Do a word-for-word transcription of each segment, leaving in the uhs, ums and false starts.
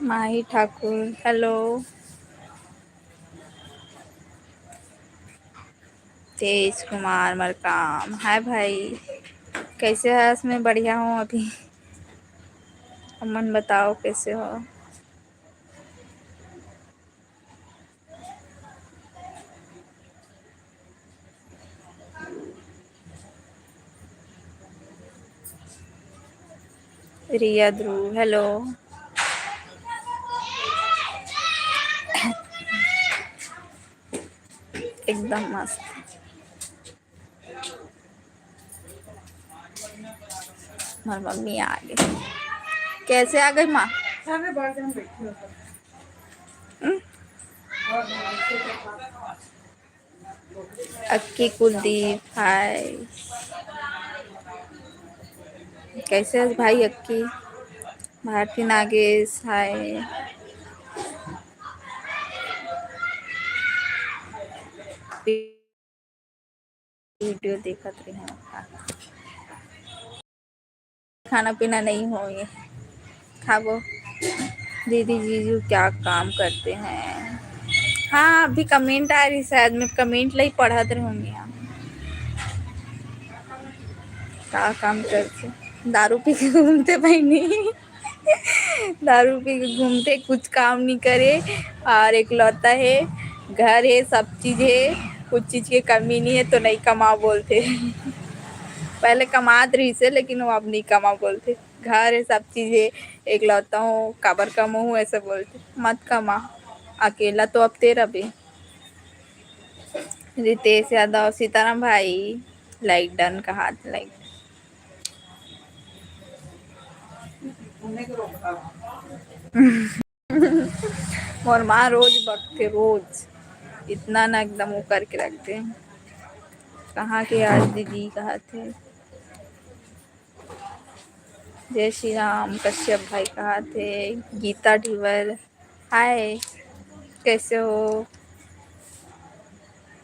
माही ठाकुर, hello। तेज कुमार मरकाम, hi भाई, कैसे हस? मैं बढ़िया हूँ अभी, अपन बताओ कैसे हो? रिया ध्रुव, hello। एकदम मस्त। हमार मम्मी आ गई। कैसे आ गई माँ? हम्म? अक्की कुलदीप, hi। कैसे हस भाई अक्की? भारती नागेश, hi। वीडियो देखत रहे हैं। खाना पीना नहीं हो ये खाबो। दीदी जीजू क्या काम करते हैं? हाँ, अभी comment आ रही, शायद मैं comment लाई पढ़त रहूंगी। यहाँ का काम करते? दारू पी के घूमते बहनी। दारू पी के घूमते, कुछ काम नहीं करे और एकलौता है, घर है, सब चीज है, कुछ चीज के कमी नहीं है, तो नहीं कमा बोलते। पहले कमात रहिसे, लेकिन वो अब नहीं कमा बोलते। घर है, सब चीज है, एकलौता हूँ, काबर कमाहूँ, ऐसे बोलते। मत कमा, अकेला तो अब तेरा भी। रितेश यादव, सीताराम भाई, like done कहा, like। मोर माँ रोज बकथे, रोज। इतना ना एकदम वो करके रखथे। कहाँ के आज दीदी कहा थे। जय श्री राम कश्यप भाई कहा थे। गीता ढिवर, hi, कैसे हो?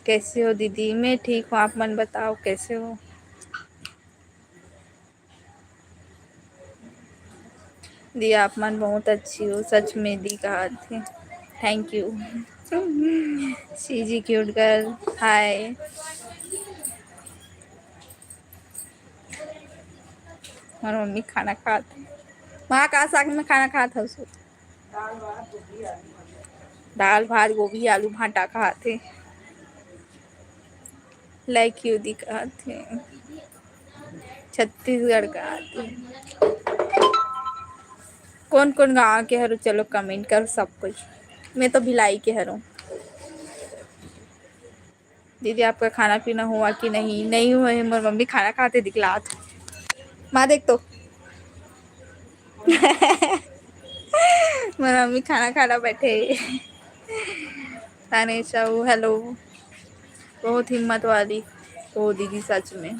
कैसे हो दीदी? मैं ठीक हूँ, आप मन बताओ कैसे हो? दी, आप मन बहुत अच्छी हो सच में दी, कहा थे। Thank you। CG cute girl, hi। हमार मम्मी खाना खात हे। माँ का साग में खाना खात हस? दाल भात गोभी आलू भाटा खात हे। Like you दी कहत हे। छत्तीसगढ़ का आदमी। कौन कौन गांव के हरो? चलो comment करो सब कोई। मैं तो भिलाई के हरो। दीदी, आपका खाना पीना हुआ कि नहीं? नहीं हुआ है, मोर मम्मी खाना खाते दिखलात। माँ देख तो। मोर मम्मी खाना खाना बैठे। ताने साहू, hello। बहुत हिम्मत वाली हो दीदी, सच में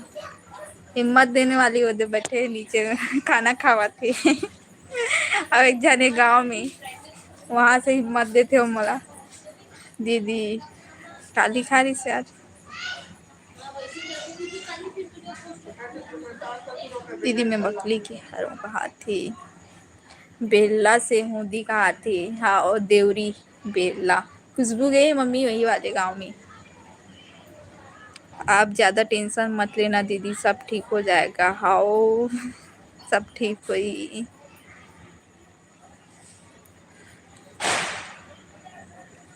हिम्मत देने वाली हो दे। बैठे नीचे में खाना खावा थे। अब एक जने गांव में, वहां से हिम्मत देते हो मोला। दीदी काली खा रही से आज। दीदी मैं बकली के हरों कहा थे। बेला से हूँ दी कहा थे। हाँ, और देवरी बेला। खुशबू गई मम्मी वही वाले गांव में। आप ज्यादा tension मत लेना दीदी, सब ठीक हो जाएगा। हाओ, सब ठीक होई।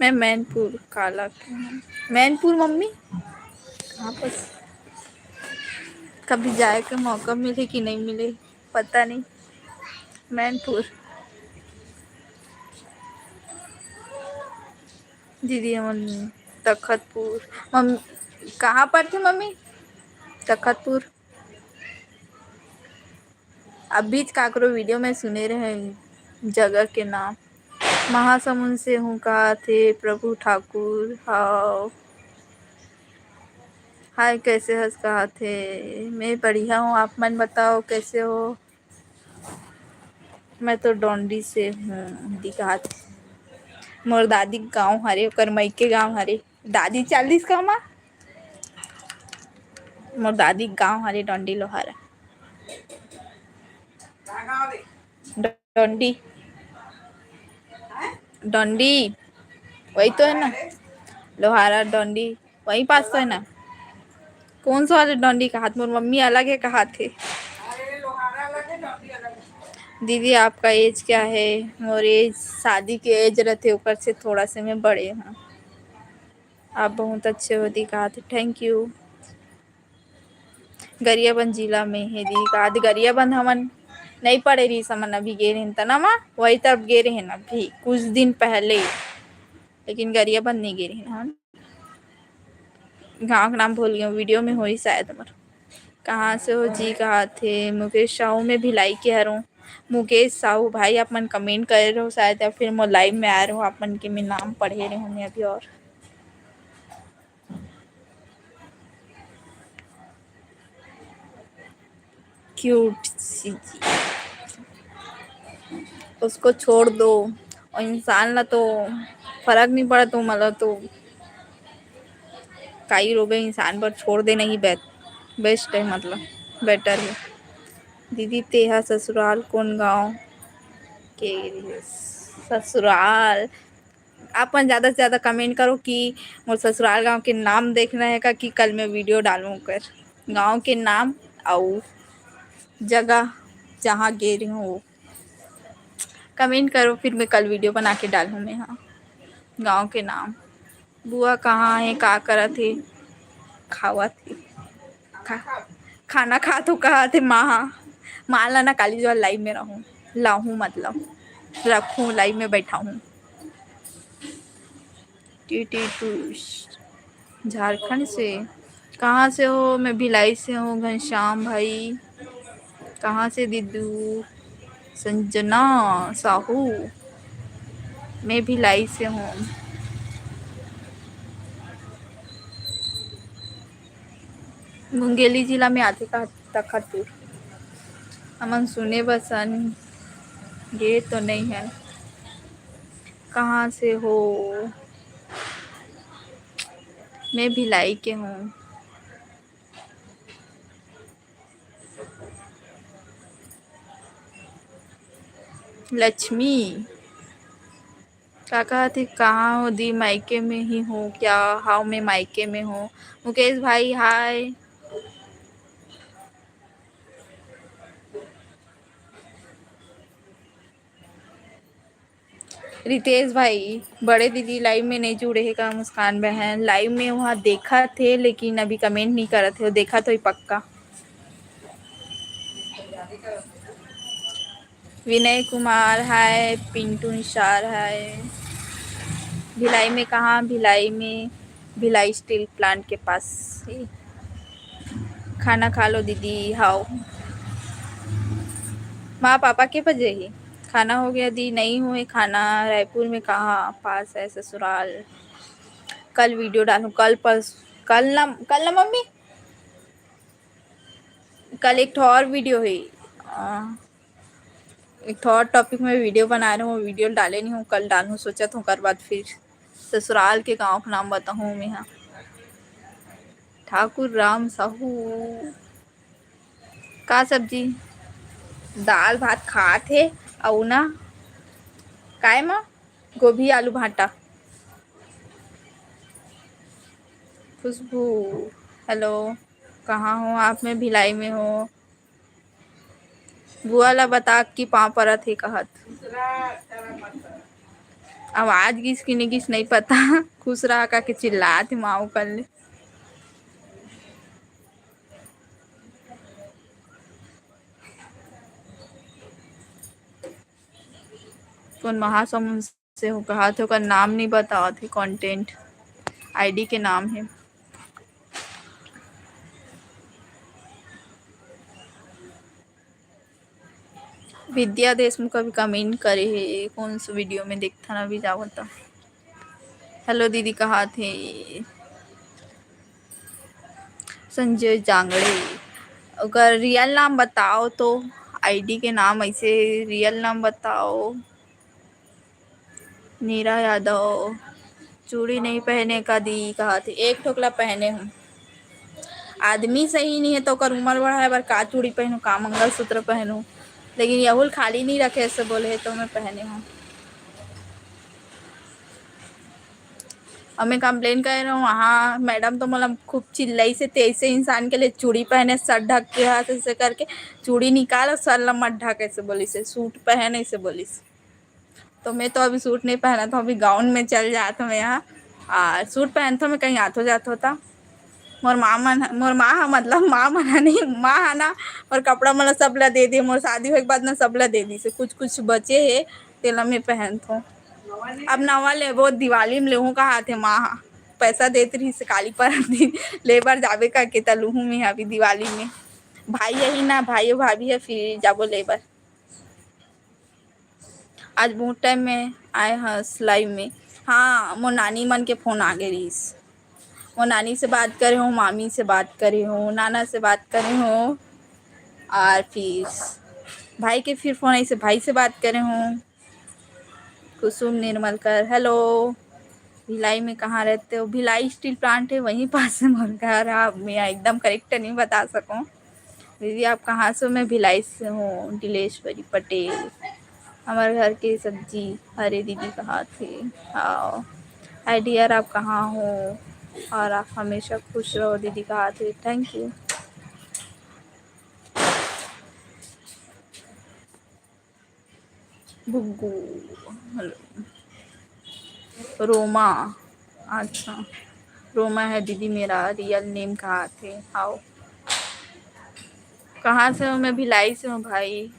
मैं मैनपुर काला के हूँ। मैनपुर मम्मी कहाँ पर? कभी जाए के मौका मिले कि नहीं मिले, पता नहीं। मैनपुर। दीदी हमन तखतपुर। मम्मी कहाँ पर थे मम्मी? तखतपुर। अभी काकरो video में सुने रहे जगह के नाम। महासमुंद से हूँ कहा थे प्रभु ठाकुर। हाव। हाय, कैसे हस कहा थे? मैं बढ़िया हूँ, आप मन बताओ कैसे हो? मैं तो डोंडी से हूँ, दिखात। मोर दादी गांव हरे, ओकर मइके गांव हरे। दादी चालीस का माँ? मोर दादी गांव हरे डोंडी लोहारा। डोंडी। डंडी, वही तो है ना, लोहारा डंडी, वही पास तो है ना। कौन सा वाले डंडी कहाथे? मोर मम्मी अलग है कहाथे। दीदी, आपका एज क्या है? मोर एज, शादी के एज रहते, ओकर से थोड़ा से मैं बड़े हूँ। आप बहुत अच्छे हो दी कहाथे, thank you। गरियाबंद जिला में हे दी कहाथे। गरियाबंद हमन नहीं पढ़े रहिस, हमन अभी गे रहेन तना मा, वही तरफ गे रहेन अभी कुछ दिन पहले, लेकिन गरियाबंद नहीं गे रहेन हम। गाँव के नाम भूल गए, वीडियो में होही शायद हमर। कहाँ से हो जी कहाथे? मुकेश साहू, मैं भिलाई के हरहूँ। मुकेश साहू भाई, आप मन कमेंट करे रहो शायद, या फिर मोर लाइव में आए रहो, आप मन के मैं नाम पढ़े रहे हूँ मैं अभी। और क्यूट सी जी, उसको छोड़ दो। और इंसान ला तो फर्क नहीं पड़त, तो मतलब तो काई रोबे, इंसान पर छोड़ देना ही बे-, बेस्ट है, मतलब बेटर है। दीदी, तेहा ससुराल कौन गांव के? ससुराल, आप मन ज़्यादा से ज़्यादा कमेंट करो कि मोर ससुराल गांव के नाम देखना है का, कि कल मैं वीडियो डालूँ कर गांव के नाम अउ जगह जहाँ गे रही हूँ वो। कमेंट करो, फिर मैं कल वीडियो बना के डालूँ मैं, हाँ, गांव के नाम। बुआ कहाँ है, का करत है? खावत है। खा-, खाना खात हो कहाथे माँ, हाँ। माँ ला ना काली जो लाइव में रहूँ, लाहूँ मतलब, रखूँ, लाइव में बैठाहूँ। टी टी टू झारखंड से। कहाँ से हो? मैं भिलाई से हूँ, घनश्याम भाई। कहाँ से दीदू? संजना साहू, मैं भिलाई से हूँ। मुंगेली जिला में आथे का तखतपुर? हमन सुने बसन, गे तो नहीं है। कहाँ से हो? मैं भिलाई के हूँ। लक्ष्मी, का कहाथे, कहाँ हो दी? मायके में ही हूँ क्या? हाँ, मैं मायके में हूँ। मुकेश भाई, हाय। रितेश भाई, बड़े दीदी लाइव में नहीं जुड़े हे का? मुस्कान बहन लाइव में वहाँ देखत हे, लेकिन अभी कमेंट नहीं करत हे, देखत होही पक्का। विनय कुमार, हाय। पिंटू निषाद, हाय। भिलाई में कहाँ? भिलाई में, भिलाई स्टील प्लांट के पास। खाना खा लो दीदी। हाव। माँ पापा के बजे ही? खाना हो गया दी? नहीं हुए खाना। रायपुर में कहाँ पास है ससुराल? कल वीडियो डालूँ, कल परस-, कल ना, कल ना मम्मी, कल एक ठो और वीडियो है, अ, एक ठो और टॉपिक में वीडियो बना रही हूँ, वीडियो डाले नहीं हूँ, कल डालूँ सोचत हूँ, ओकर बाद फिर ससुराल के गाँव के नाम बताहूँ मैं, हाँ। ठाकुर राम साहू, का सब्जी? दाल भात खात हे, अउ ना, काय मा? गोभी आलू भांटा। खुशबू, हेलो, कहाँ हो आप? मैं भिलाई में हूँ। बुआ ला बता कि पाँव परत हे कहत। आवाज गिस कि नहीं गिस नहीं पता। खुश रहा का के चिल्लात हे माँ ओकर ले। कौन महासमुंद से हो कहाथे, ओकर नाम नहीं बतावत हे, कंटेंट आईडी के नाम हे। विद्या देशमुख अभी कमेंट करे हे, कौन से वीडियो में देखथन अभी जावत। हेलो दीदी, कहाथे संजय जांगड़े, ओकर रियल नाम बताओ तो, आईडी के नाम ऐसे रियल नाम बताओ। नीरा यादव, चूड़ी नहीं पहने का दी कहाथे, एक ठोकला पहने हूँ। आदमी सही नहीं है तो ओकर उम्र बढ़ाए बर का चूड़ी पहनूँ, का मंगलसूत्र पहनूँ, लेकिन यहुल खाली नहीं रखे से बोले हे तो मैं पहने हूँ। और मैं complain करे रहूँ, वहाँ madam तो मोला खूब चिल्लाइस हे, "तैं अइसे इंसान के लिए चूड़ी पहने, सर ढक के हस, ऐसे करके चूड़ी निकाल और सर ला मत ढक," ऐसे बोलिस हे, "सूट पहन," ऐसे बोलिस। तो मैं तो अभी सूट नहीं पहनत हूँ, अभी gown में चल जात हूँ मैं यहाँ। और सूट पहनत हूँ मैं कहीं आथो जाथो ता। मोर माँ मन, मोर माँ ह, मतलब माँ मन ह नहीं, माँ ह ना, मोर कपड़ा मन ला सब ला दे दे, मोर शादी होए के बाद ना सब ला दे दिस हे, कुछ कुछ बचे हे, तेला मैं पहनत हूँ। अब नवा लेबो, दिवाली में लेहूँ कहाथे माँ ह, पैसा देत रहिस हे काली परन दिन, ले बर जाबे करके त लूहूँ मैं अभी दिवाली में। भाई यही ना, भाई अउ भाभी ह, फिर जाबो ले बर। आज बहुत time में आए हस live में। हाँ, मोर नानी मन के phone आगे रहिस। मोर नानी से बात करे हूँ, मामी से बात करे हूँ, नाना से बात करे हूँ, और फिर भाई के फिर phone आइस हे, भाई से बात करे हूँ। कुसुम निर्मलकर, hello। भिलाई में कहाँ रहते हो? भिलाई steel plant है, वहीं पास है मोर घर। हाँ, मैं एकदम correct नहीं बता सकूँ। दीदी, आप कहाँ से हो? मैं भिलाई से हूँ, दिलेश्वरी पटेल। हमारे घर की सब्जी, अरे दीदी कहाथे। हाँ, hi dear, आप कहाँ हो? और आप हमेशा खुश रहो दीदी कहाथे। Thank you। भुग्गू, hello। रोमा, अच्छा, रोमा है दीदी मेरा real name कहाथे। हाँ, कहाँ से हो? मैं भिलाई से हूँ भाई।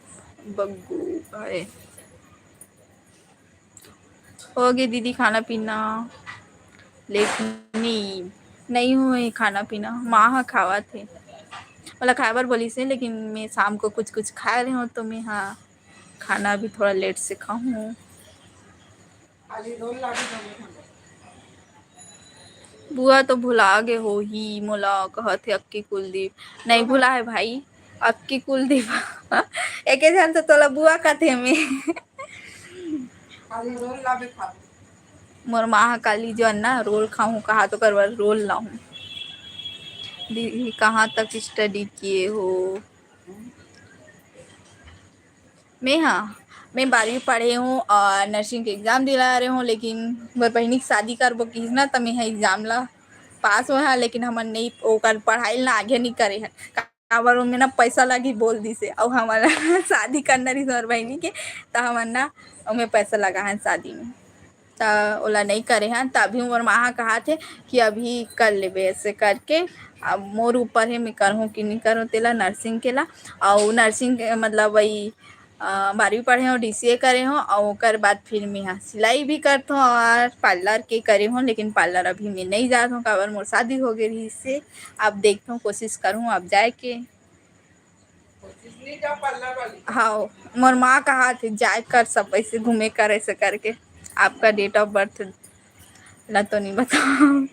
बग्गू भाई, होगे दीदी खाना पीना? लेकिन नहीं, नहीं हुए खाना पीना, माँ ह खावत हे। मोला खाए बर बोलिस हे, लेकिन मैं शाम को कुछ कुछ खाए रहे हूँ, तो मैं, हाँ, खाना अभी थोड़ा late से खाहूँ। बुआ तो भुला गे होही मोला, कहत हे अक्की कुलदीप। नहीं भुला है भाई, अक्की कुलदीप। एके झन तो तोला बुआ कथे में। मोर माँ ह काली जो ना रोल खाहूँ कहा तो करवा रोल लाहूँ। दीदी, कहाँ तक study किए हो? मैं, हाँ, मैं बारहवीं पढ़े हूँ और nursing के exam दिला रहे हूँ, लेकिन मोर बहिनी के शादी करबो किहिस ना, त मैं ह exam ला पास होए हन, लेकिन हमन नहीं, ओकर पढ़ाई ला आगे नहीं करे हन। काबर ओमे ना पैसा लगही बोल दिस हे, अउ हमन ला शादी करना रहिस मोर बहिनी के, त हमन ना ओमे पैसा लगाहन शादी में, त ओला नहीं करे हन। त अभी मोर माँ ह कहाथे कि अभी कर लेबे, ऐसे करके अब मोर ऊपर हे, मैं करहूँ कि नहीं करहूँ तेला, nursing के ला। अउ nursing के मतलब वही अ, बारहवीं पढ़े हूँ, D C A करे हूँ, और ओकर बाद फिर मैं यहाँ सिलाई भी करत हूँ और parlour के करे हूँ, लेकिन parlour अभी मैं नहीं जात हूँ, काबर मोर शादी हो गई रही से। अब देखत हूँ, कोशिश करूँ अब जाए के। हाँ, मोर माँ कहाथे जाए कर सब ऐसे घूमे कर ऐसे करके। आपका date of birth ला तो नहीं बताऊँ।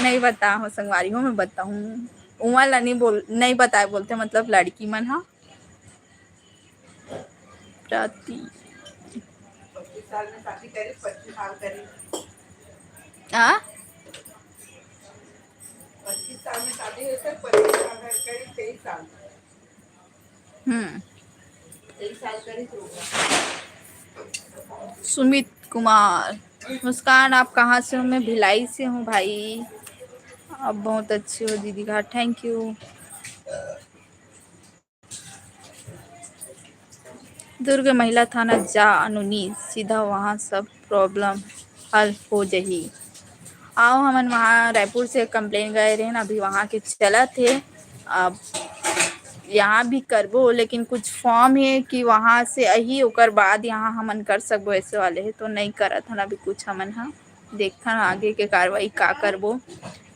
नहीं बताहूँ संगवारी हो, मैं बताहूँ उमा ला नहीं बोल, नहीं बताए बोलते, मतलब लड़की मन हा। प्राति। पच्चीस साल में शादी करी, पच्चीस साल करी। आ? पच्चीस साल में शादी हुई, सर, पच्चीस साल है, करीब तेईस साल। हम्म। तेईस साल करीब होगा। सुमित कुमार, मुस्कान, आप कहाँ से हो? मैं भिलाई से हूँ भाई। आप बहुत अच्छे हो दीदी का, thank you। दुर्ग महिला थाना जा अनुनी, सीधा वहाँ सब problem हल हो जही। आओ, हमन वहाँ रायपुर से complain गए रहे ना, अभी वहाँ के चलत हे। अब यहाँ भी करबो, लेकिन कुछ form हे कि वहाँ से अही, ओकर बाद यहाँ हमन कर सकबो, ऐसे वाले हे, तो नहीं करत हन अभी कुछ हमन ह। देखथन आगे के कार्रवाई का करबो।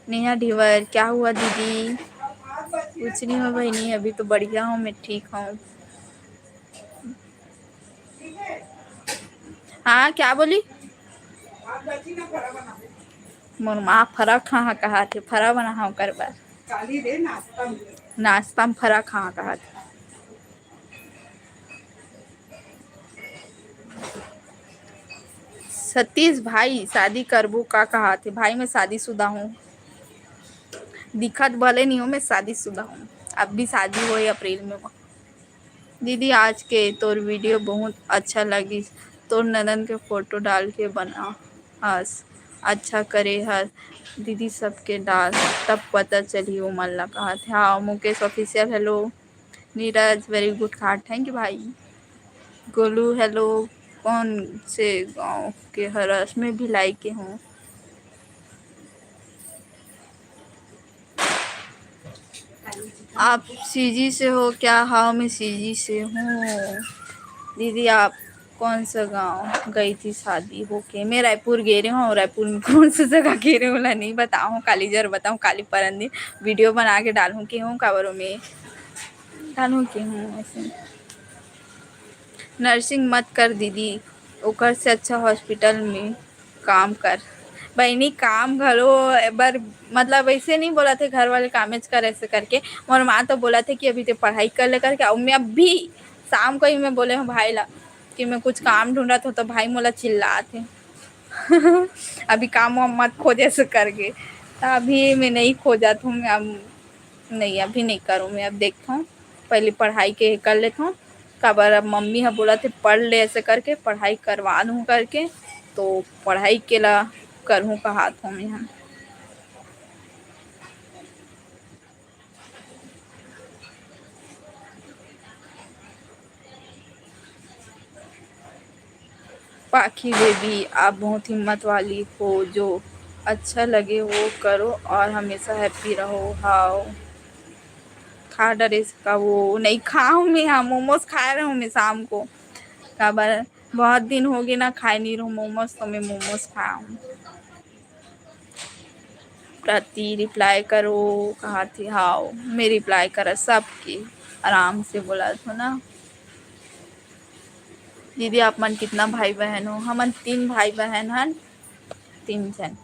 नेहा ढिवर, क्या हुआ दीदी? कुछ नहीं हुआ बहिनी, अभी तो बढ़िया हूँ मैं, ठीक हूँ। हाँ, क्या बोली? मोर माँ फरा खाहा कहाथे, फरा बनाहा ओकर बर। नाश्ता में फरा खाहा कहाथे। सतीश भाई, शादी करबो का कहाथे? भाई, मैं शादीशुदा हूँ, दिखत भले नहीं हूँ, मैं शादीशुदा हूँ। अब भी शादी होए अप्रैल में। दीदी, आज के तोर video बहुत अच्छा लगिस। तोर ननद के photo डाल के बना हस। अच्छा करे हस दीदी, सबके डाल, तब पता चलही ओमन ला, कहत हे। हाँ, Mukesh Official, hello। Neeraj, very good card, thank you भाई। गोलू, hello। कौन से गांव के हरस? मैं भिलाई के हूँ। आप सीजी से हो क्या? हाँ, मैं सीजी से हूँ। दीदी, आप कौन सा गांव गई थी शादी होके? मैं रायपुर गे रहे हूँ। रायपुर में कौन सा जगह गे रहे हूँ, ओला नहीं बताहूँ। काली जर बताहूँ, काली परन दिन video बना के डालहूँ के हूँ, काबर में डालहूँ के हूँ ऐसे। Nursing मत कर दीदी, ओकर से अच्छा hospital में काम कर। बहिनी, काम घलो बर, मतलब, ऐसे नहीं बोलत हे घर वाले कामेच कर ऐसे करके। मोर माँ तो बोलत हे कि अभी ते पढ़ाई कर ले करके। अउ मैं अभी शाम को ही मैं बोले हूँ भाई ला कि मैं कुछ काम ढूंढत हूँ, तो भाई मोला चिल्लात हे। अभी काम वाम मत खोज ऐसे करके। तो अभी मैं नहीं खोजत हूँ, मैं अब नहीं, अभी नहीं करूँ मैं, अब देखत हूँ, पहले पढ़ाई के कर लेत हूँ। काबर अब मम्मी ह बोलत हे पढ़ ले ऐसे करके, पढ़ाई करवा दूँ करके, तो पढ़ाई के ला करहूँ कहत हूँ मैं ह। पाखी बेबी, आप बहुत हिम्मत वाली हो, जो अच्छा लगे वो करो और हमेशा happy रहो। हाव, खा डरेस का वो? नहीं खाऊँ मैं, हाँ, momos खाए रहूँ मैं शाम को। काबर बहुत दिन हो गए ना, खाए नहीं रहूँ momos, तो मैं momos खाऊँ। प्रति reply करो, कहा थी, हाव, मैं reply करा सबके, आराम से बोला थो ना। दीदी, आप मन कितना भाई बहन हो? हमन तीन भाई बहन हन, तीन जन।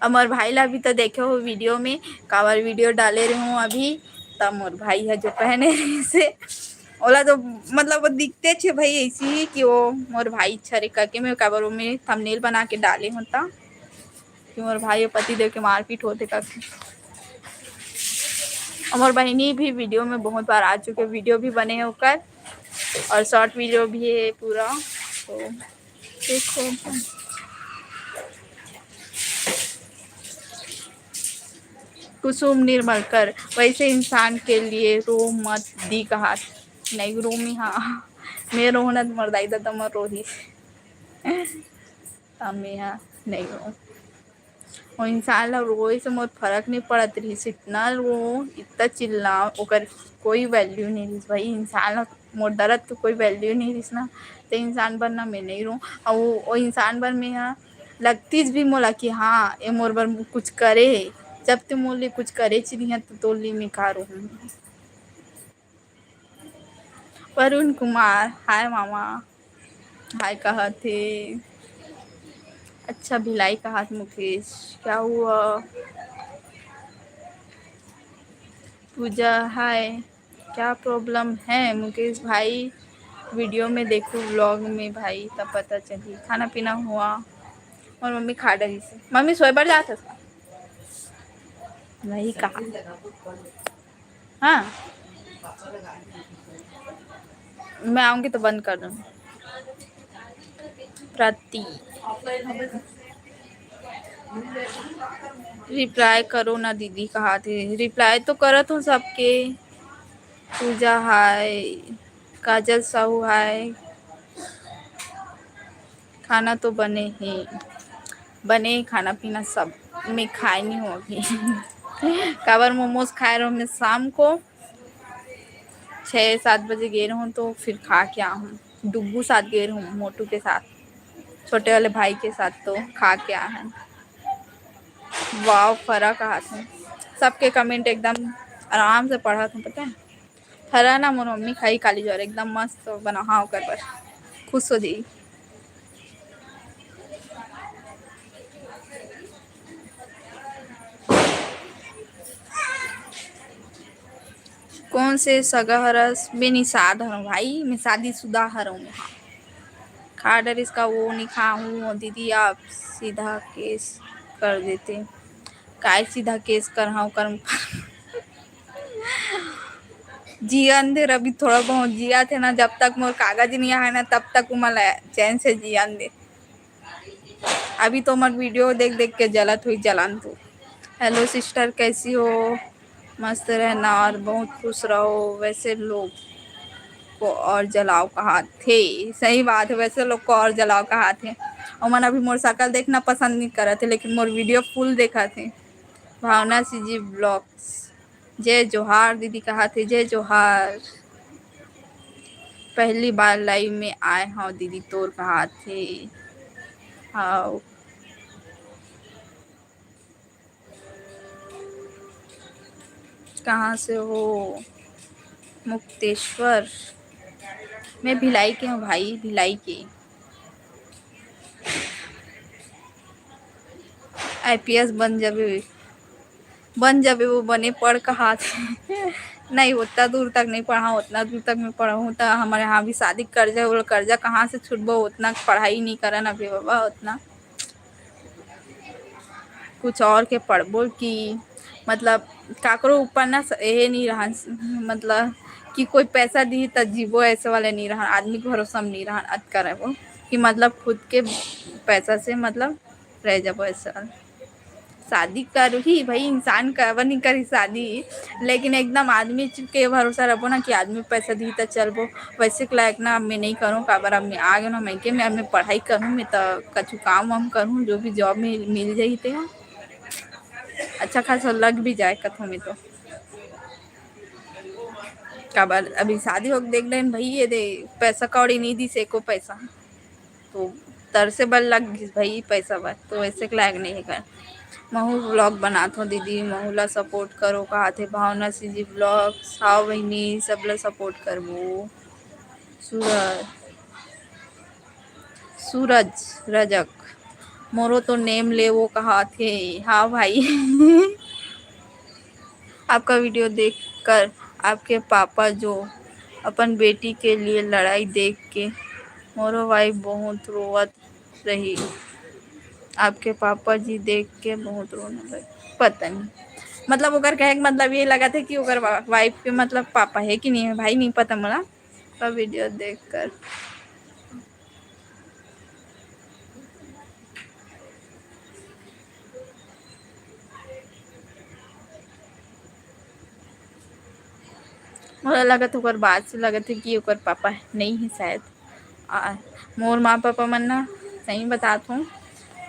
अब मोर भाई ला भी तो देखे हो video में, काबर video डाले रहूँ अभी, तब मोर भाई है जो पहने रहिसे, ओला तो मतलब वो दिखते छे भाई ऐसी ही कि वो मोर भाई अच्छा रे करके, मैं काबर वो मैं thumbnail बना के डाले हूँ ता कि मोर भाई और पति देव के मारपीट होते करके। और मोर बहिनी भी video में बहुत बार आ चुके, video भी बने हैं ओकर और short video भी है पूरा, तो देखो। कुसुम निर्मलकर, वैसे इंसान के लिए रो मत दी कहा। नहीं रो मी, हाँ, मैं रोहूँ ना तो मोर दाई ददा मर रोही। तब मैं हा नहीं रोहूँ। वो इंसान ला रोए से मोर फरक नहीं पड़त रहिस, इतना रो, इतना चिल्ला, ओकर कोई value नहीं रहिस भाई। इंसान ला मोर दर्द के कोई value नहीं रहिस ना, तो इंसान बर ना मैं नहीं रोहूँ। और वो, वो इंसान बर मैं हा लगतीस भी मोला कि हाँ, ये मोर बर कुछ करे हे। जब ते मोर लिए कुछ करे च नहीं है, तो तोर लिए मैं का रोहूँ? वरुण कुमार, हाय मामा, हाय कहत हे। अच्छा, भिलाई कहत मुकेश, क्या हुआ? पूजा, हाय, क्या problem है मुकेश भाई? Video में देखो, vlog में भाई, तब पता चली। खाना पीना हुआ? मोर मम्मी खा डरिस। मम्मी सोए बर जात हस का? नहीं कहा। हाँ, मैं आऊँगी तो बंद कर दूँगी। प्रति reply करो ना दीदी, कहा थे। Reply तो करत हूँ सबके। पूजा हाय, काजल साहू हाय। खाना तो बने हे, बने खाना पीना सब, मैं खाए नहीं हूँ अभी। काबर momos खाए रहूँ मैं शाम को, छः सात बजे गे रहूँ तो फिर खा के आ हूँ। डुग्गू साथ गे रहूँ, मोटू के साथ, छोटे वाले भाई के साथ, तो खा के आ हूँ। वाव, फरा कहा था, सबके comment एकदम आराम से पढ़ा था, पता है। हरा ना मोर मम्मी खाई काली ज्वार, एकदम मस्त बनाहा ओकर बर, खुश हो जाई। कौन से सगा हरस? मैं निषाद हरौं भाई, मैं शादीशुदा हरौं। हाँ, खा डरिस का वो नहीं खाहूँ दीदी, आप सीधा case कर देते। काय सीधा case करहूँ कर जियन दे रवि, थोड़ा बहुत जिया थे ना, जब तक मोर कागज नहीं आए ना, तब तक उमन ला चैन से जियन दे। अभी तो हमर video देख देख के जलत हुई जलान तू। Hello sister, कैसी हो? मस्त रहना और बहुत खुश रहो। वैसे लोग को और जलाओ कहा थे। सही बात है, वैसे लोग को और जलाओ कहा थे। ओमन अभी मोर शकल देखना पसंद नहीं करत हे, लेकिन मोर video full देखत हे। भावना सीजी vlogs, जय जोहार दीदी कहा थे, जय जोहार। पहली बार live में आए हव दीदी तोर कहा थे। हाँ, कहाँ से हो? मुक्तेश्वर। मैं भिलाई के हूँ भाई, भिलाई के। आईपीएस बन जाबे, बन जाबे वो बने पढ़ कहा थे। नहीं, उतना दूर तक नहीं पढ़ा, उतना दूर तक मैं पढ़हूँ तो हमारे यहाँ भी शादी कर्जा, वो कर्जा कहाँ से छुटबो, उतना पढ़ाई नहीं करन अभी बाबा, उतना कुछ और के पढ़बो कि मतलब काकरो ऊपर ना स-, ये नहीं रहा, मतलब कि कोई पैसा दी त जीवो, ऐसे वाले नहीं रहा, आदमी के भरोसा में नहीं रहा, अत करबो कि मतलब खुद के पैसा से मतलब रह जाबो ऐसे वाला। शादी करही भाई, इंसान काबर नहीं करी शादी, लेकिन एकदम आदमी के भरोसा रखबो ना कि आदमी पैसा दी त चलबो। वैसे के लायक ना अब मैं नहीं करूँ, काबर अब मैं आ गया ना मइके में, अब मैं पढ़ाई करूँ, मैं तो कछु काम वाम करूँ, जो भी job में मिल जाही ते ह। अच्छा खासा लग भी जाए कथों में तो। काबर अभी शादी होके देख लेन भाई, ये दे पैसा कौड़ी नहीं दी से एको पैसा, तो तरसे बर लग गिस भाई पैसा बर, तो ऐसे के लायक नहीं है कर। महू vlog बनात हो दीदी, महू ला support करो कहा थे भावना सीजी vlogs। हाँ बहिनी, सब ला support करबो। सूरज, सूरज रजक, मोरो तो name ले वो कहा थे। हाँ भाई। आपका video देखकर आपके पापा जो अपन बेटी के लिए लड़ाई देख के मोरो wife बहुत रोवत रही। आपके पापा जी देख के बहुत रोने लगे। पता नहीं, मतलब ओकर कहे के मतलब ये लगा था कि ओकर वा-, wife के मतलब पापा है कि नहीं है भाई, नहीं पता मोला। का video देखकर। मोला लगत ओकर बात से लगत है कि ओकर पापा नहीं है शायद। आ, मोर माँ पापा मन ना सही बतात हूँ,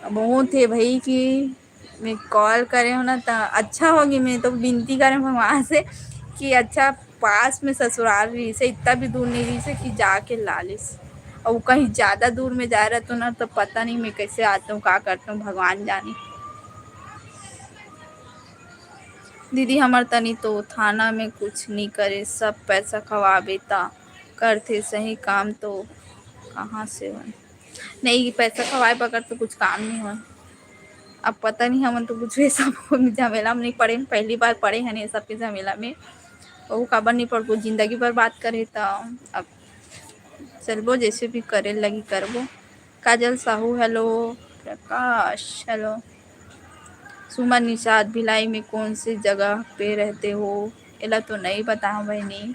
बहुत है भाई कि मैं call करे हूँ ना, त अच्छा होगी। मैं तो विनती करे हूँ भगवान से कि अच्छा पास में ससुराल रही से, इतना भी दूर नहीं रही से कि जाके ला लिस। और वो कहीं ज़्यादा दूर में जा रहा तो ना, तो पता नहीं मैं कैसे आता हूँ, क्या करता हूँ, भगवान जाने। दीदी हमर तनी तो थाना में कुछ नहीं करे, सब पैसा खवाबे ता करथे, सही काम तो कहाँ से होय? नहीं, पैसा खवाए बगैर तो कुछ काम नहीं होय। अब पता नहीं, हमन तो कुछ ये सब झमेला में नहीं पड़े, पहली बार पड़े हैं ये सब के झमेला में। वो काबर नहीं पड़बो, जिंदगी बर्बाद करे तो अब चलबो, जैसे भी करे लगी करबो। काजल साहू hello, प्रकाश hello। सुमन निषाद, भिलाई में कौन सी जगह पे रहते हो? एला तो नहीं बताऊँ बहनी,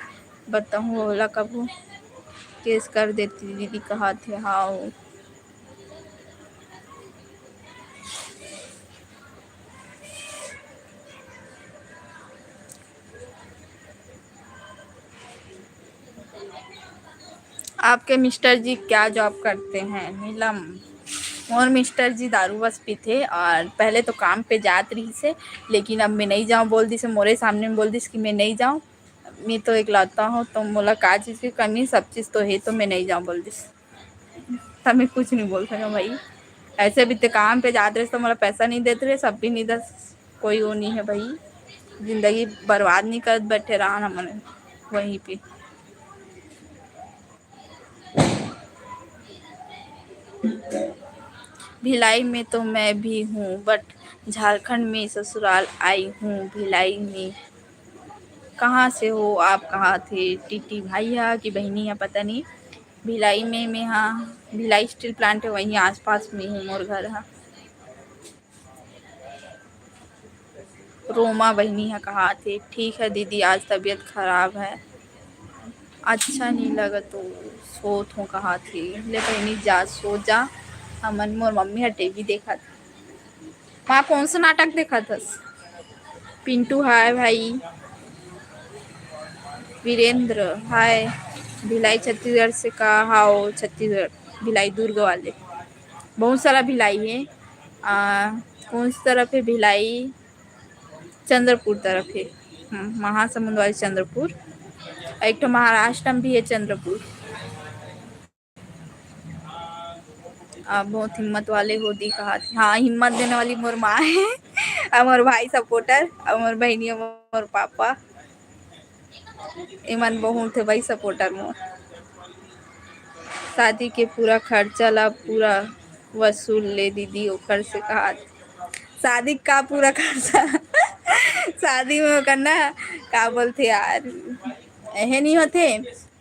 बताऊँ ओला कबू case कर देती दीदी कहा थे। हाँ, आपके मिस्टर जी क्या job करते हैं? नीलम, मोर मिस्टर जी दारू बस पीथे और पहले तो काम पे जात रही से, लेकिन अब मैं नहीं जाऊँ बोल दिस, मोरे सामने में बोल दिस कि मैं नहीं जाऊँ। मैं तो इकलौता हूँ, तो मोला का चीज़ की कमी, सब चीज़ तो है, तो मैं नहीं जाऊँ बोल दिस। तब मैं कुछ नहीं बोल सका भाई। ऐसे भी ते काम पे जात रहे तो मोला पैसा नहीं देते रहे, सब भी नहीं दस, कोई वो नहीं है भाई। जिंदगी बर्बाद नहीं कर बैठे रहा ना मने वहीं पे। भिलाई में तो मैं भी हूँ, but झारखंड में ससुराल आई हूँ। भिलाई में कहाँ से हो आप? कहा थे टीटी भाई है कि बहनी है, पता नहीं। भिलाई में, में हाँ, भिलाई steel plant है, वहीं आसपास में ही मोर घर है। रोमा बहनी है कहा थे, ठीक है दीदी, आज तबीयत खराब है, अच्छा नहीं लगा तो सोत हूँ कहा थे। ले बहनी जा, सो जा, हमन, मोर मम्मी ह टीवी देखत। माँ, कौन सा नाटक देखत हस? पिंटू, हाय भाई। वीरेंद्र, हाय। भिलाई छत्तीसगढ़ से का? हाव, छत्तीसगढ़, भिलाई दुर्ग वाले। बहुत सारा भिलाई है। आ, कौन सी तरफ है भिलाई? चंद्रपुर तरफ है। हम्म, महासमुंद वाली चंद्रपुर। एक ठो महाराष्ट्र में भी है चंद्रपुर। आप बहुत हिम्मत वाले हो दी कहा थी। हाँ, हिम्मत देने वाली मोर माँ है, और मोर भाई सपोर्टर, और मोर बहनी, और मोर पापा। इमन बहुत है भाई सपोर्टर मोर। शादी के पूरा खर्चा ला पूरा वसूल ले दीदी, ओकर से कहा थी। शादी का पूरा खर्चा? शादी में ओकर ना, का बोलथे यार, एहे नहीं होथे,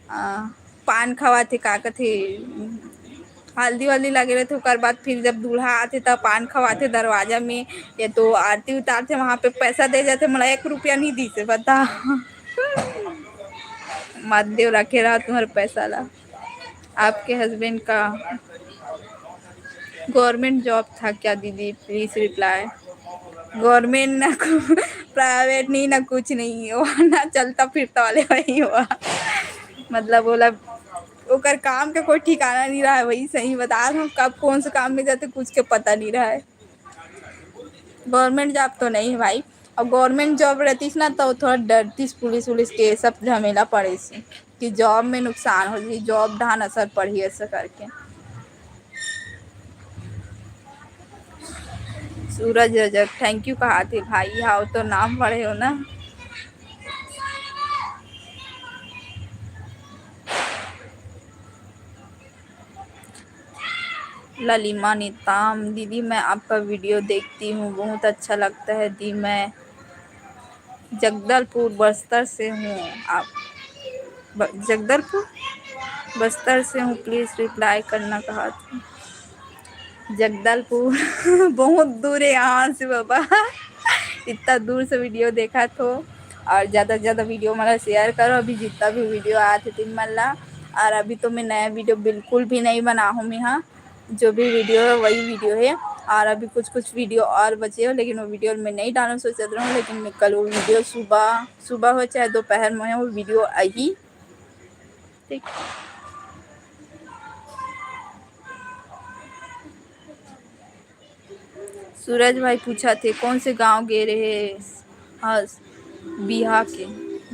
आ, पान खवाथे, का कथे, हल्दी वल्दी लगे रहथे, ओकर बाद फिर जब दूल्हा आथे, तब पान खवाथे दरवाजा में, या तो आरती उतारथे, वहाँ पे पैसा दे जाथे, मोला एक रुपया नहीं दीसे, बता। मत देव, रखे रहा तुम्हारे पैसा ला। आपके हस्बैंड का गवर्नमेंट जॉब था क्या दीदी? Please reply. गवर्नमेंट ना, प्राइवेट नहीं ना, कुछ नहीं, वो ना चलता फिरता वाले वही हुआ। मतलब, बोला, ओकर काम के कोई ठिकाना नहीं रहा है, वही सही बता रहा हूँ, कब कौन से काम में जाते, कुछ के पता नहीं रहा है। गवर्नमेंट जॉब तो नहीं है भाई, और गवर्नमेंट जॉब रहतीस ना, तो थोड़ा डरतीस पुलिस उलिस के, सब झमेला पड़े से कि जॉब में नुकसान हो जाए, जॉब ढान असर पड़ी, ऐसा करके। सूरज रजक, थैंक यू कहा थे भाई, हाव तो नाम पढ़े हो ना। ललिमा नेताम, दीदी मैं आपका वीडियो देखती हूँ, बहुत अच्छा लगता है दी। मैं जगदलपुर बस्तर से हूँ। आप ब-, जगदलपुर बस्तर से हूँ, प्लीज रिप्लाई करना कहा था। जगदलपुर बहुत दूर है यहाँ से बाबा। इतना दूर से वीडियो देखा तो, और ज़्यादा से ज़्यादा वीडियो मला शेयर करो। अभी जितना भी वीडियो आते दिन मन ला, और अभी तो मैं नया वीडियो बिल्कुल भी नहीं बना हूँ मैं, हाँ, जो भी वीडियो है वही वीडियो है। और अभी कुछ कुछ वीडियो और बचे हो, लेकिन वो वीडियो मैं नहीं डालना सोचत रहूँ, लेकिन मैं कल वो वीडियो सुबह, सुबह हो चाहे दोपहर में हो, वो वीडियो आई। ठीक। सूरज भाई पूछा थे, कौन से गांव गे रहे? हाँ, बिहा के।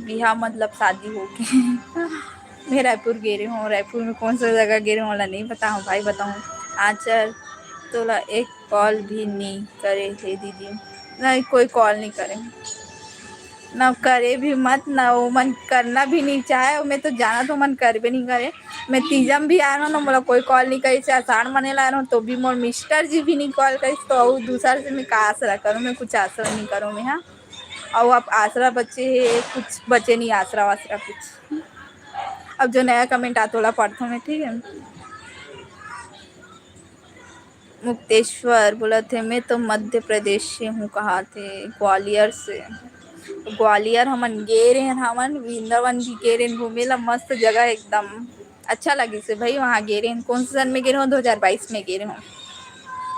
बिहा मतलब शादी हो के। मैं रायपुर गे रहे हूँ। रायपुर में कौन सा जगह गे रहे हूँ, वाला नहीं बताऊँ भाई, बताऊँ। आचर तोला एक कॉल भी नहीं करे हे दीदी। नहीं, कोई कॉल नहीं करे। ना करे भी मत, ना वो मन करना भी नहीं चाहे। मैं तो जाना तो मन करबे नहीं करे। मैं तीजम भी आ रहा हूँ ना, मोला कोई कॉल नहीं करी, चाहे आषाढ़ मने ला रहा हूँ तो भी मोर मिस्टर जी भी नहीं कॉल करी, तो वो दूसरा से मैं का आसरा करूँ? मैं कुछ आसरा नहीं करूँ मैं, हाँ। और आप आसरा बचे है, कुछ बचे नहीं आसरा वासरा कुछ। अब जो नया कमेंट आता, ओला पढ़ता हूँ मैं, ठीक है। मुक्तेश्वर बोला थे, मैं तो मध्य प्रदेश से हूँ, कहा थे, ग्वालियर से। ग्वालियर हमन गे रहे हन, हमन वृंदावन भी गे रहे हन घूमे ला, मस्त जगह एकदम अच्छा लगिस हे भाई, वहाँ गे रहे हन। कौन से सन में गे रहे हो? दो हज़ार बाईस में गे रहे हो।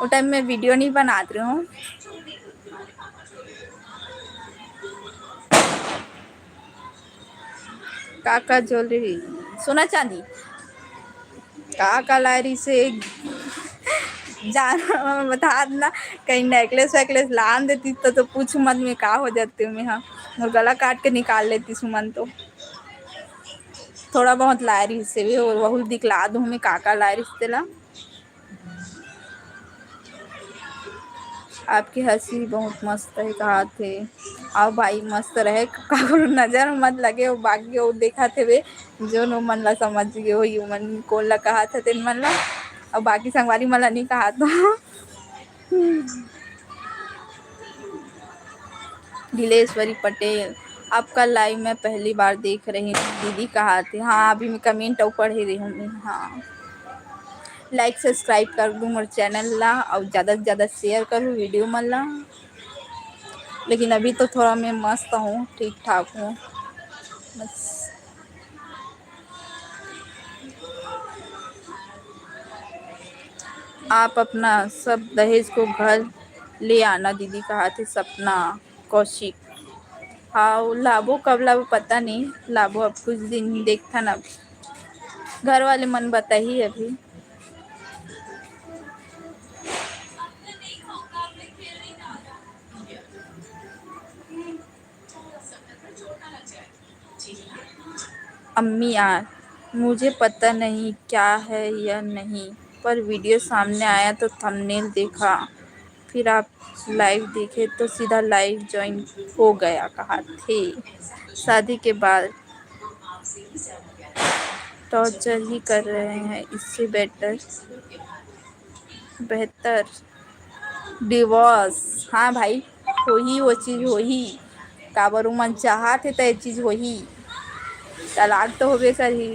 वो टाइम में वीडियो नहीं बनात रहे हो। का का ज्वेलरी? सोना चांदी। का का लाए रहिस हे? जान बता ना, कहीं नेकलेस वेकलेस लान देती तो, तो पूछ मत, मैं का हो जाती हूँ मैं, हाँ, मोर गला काट के निकाल लेती सुमन तो। थोड़ा बहुत लाए रहिस हे, वो बहुत दिखला दूँ मैं का का लाए रहिस तेला। आपके हंसी बहुत मस्त है, कहा थे। आओ भाई, मस्त रहे, काकरो नजर मत लगे, वो बाकी वो देखा थे वे, जो नो मन ला समझ गए हो, यू मन कोन ला कहा था, तेन मन ला, और बाकी संगवारी मन ला नहीं कहा तो। नीलेश्वरी पटेल, आपका लाइव मैं पहली बार देख रही हूँ दीदी, कहा थे। हाँ, अभी मैं कमेंट अउ पढ़े रही हूँ। हाँ, लाइक सब्सक्राइब कर दूँ मोर चैनल ला, और ज़्यादा से ज़्यादा शेयर करूँ वीडियो मन ला। लेकिन अभी तो थोड़ा मैं मस्त हूँ, ठीक ठाक हूँ बस। आप अपना सब दहेज को घर ले आना दीदी, कहाथे सपना कौशिक। हाँ, लाबो, कब लाबो पता नहीं, लाबो अब कुछ दिन देखथन, अब घर वाले मन बताही अभी। अम्मी यार, मुझे पता नहीं क्या है या नहीं, पर वीडियो सामने आया तो थंबनेल देखा, फिर आप लाइव देखे तो सीधा लाइव ज्वाइन हो गया, कहाथे शादी के बाद टॉर्चर ही कर रहे हैं, इससे बेटर, बेहतर डिवोर्स। हाँ भाई, होही, वो चीज होही, काबर उमन चाहत हे त ये चीज होही, तलाक तो होबे करही।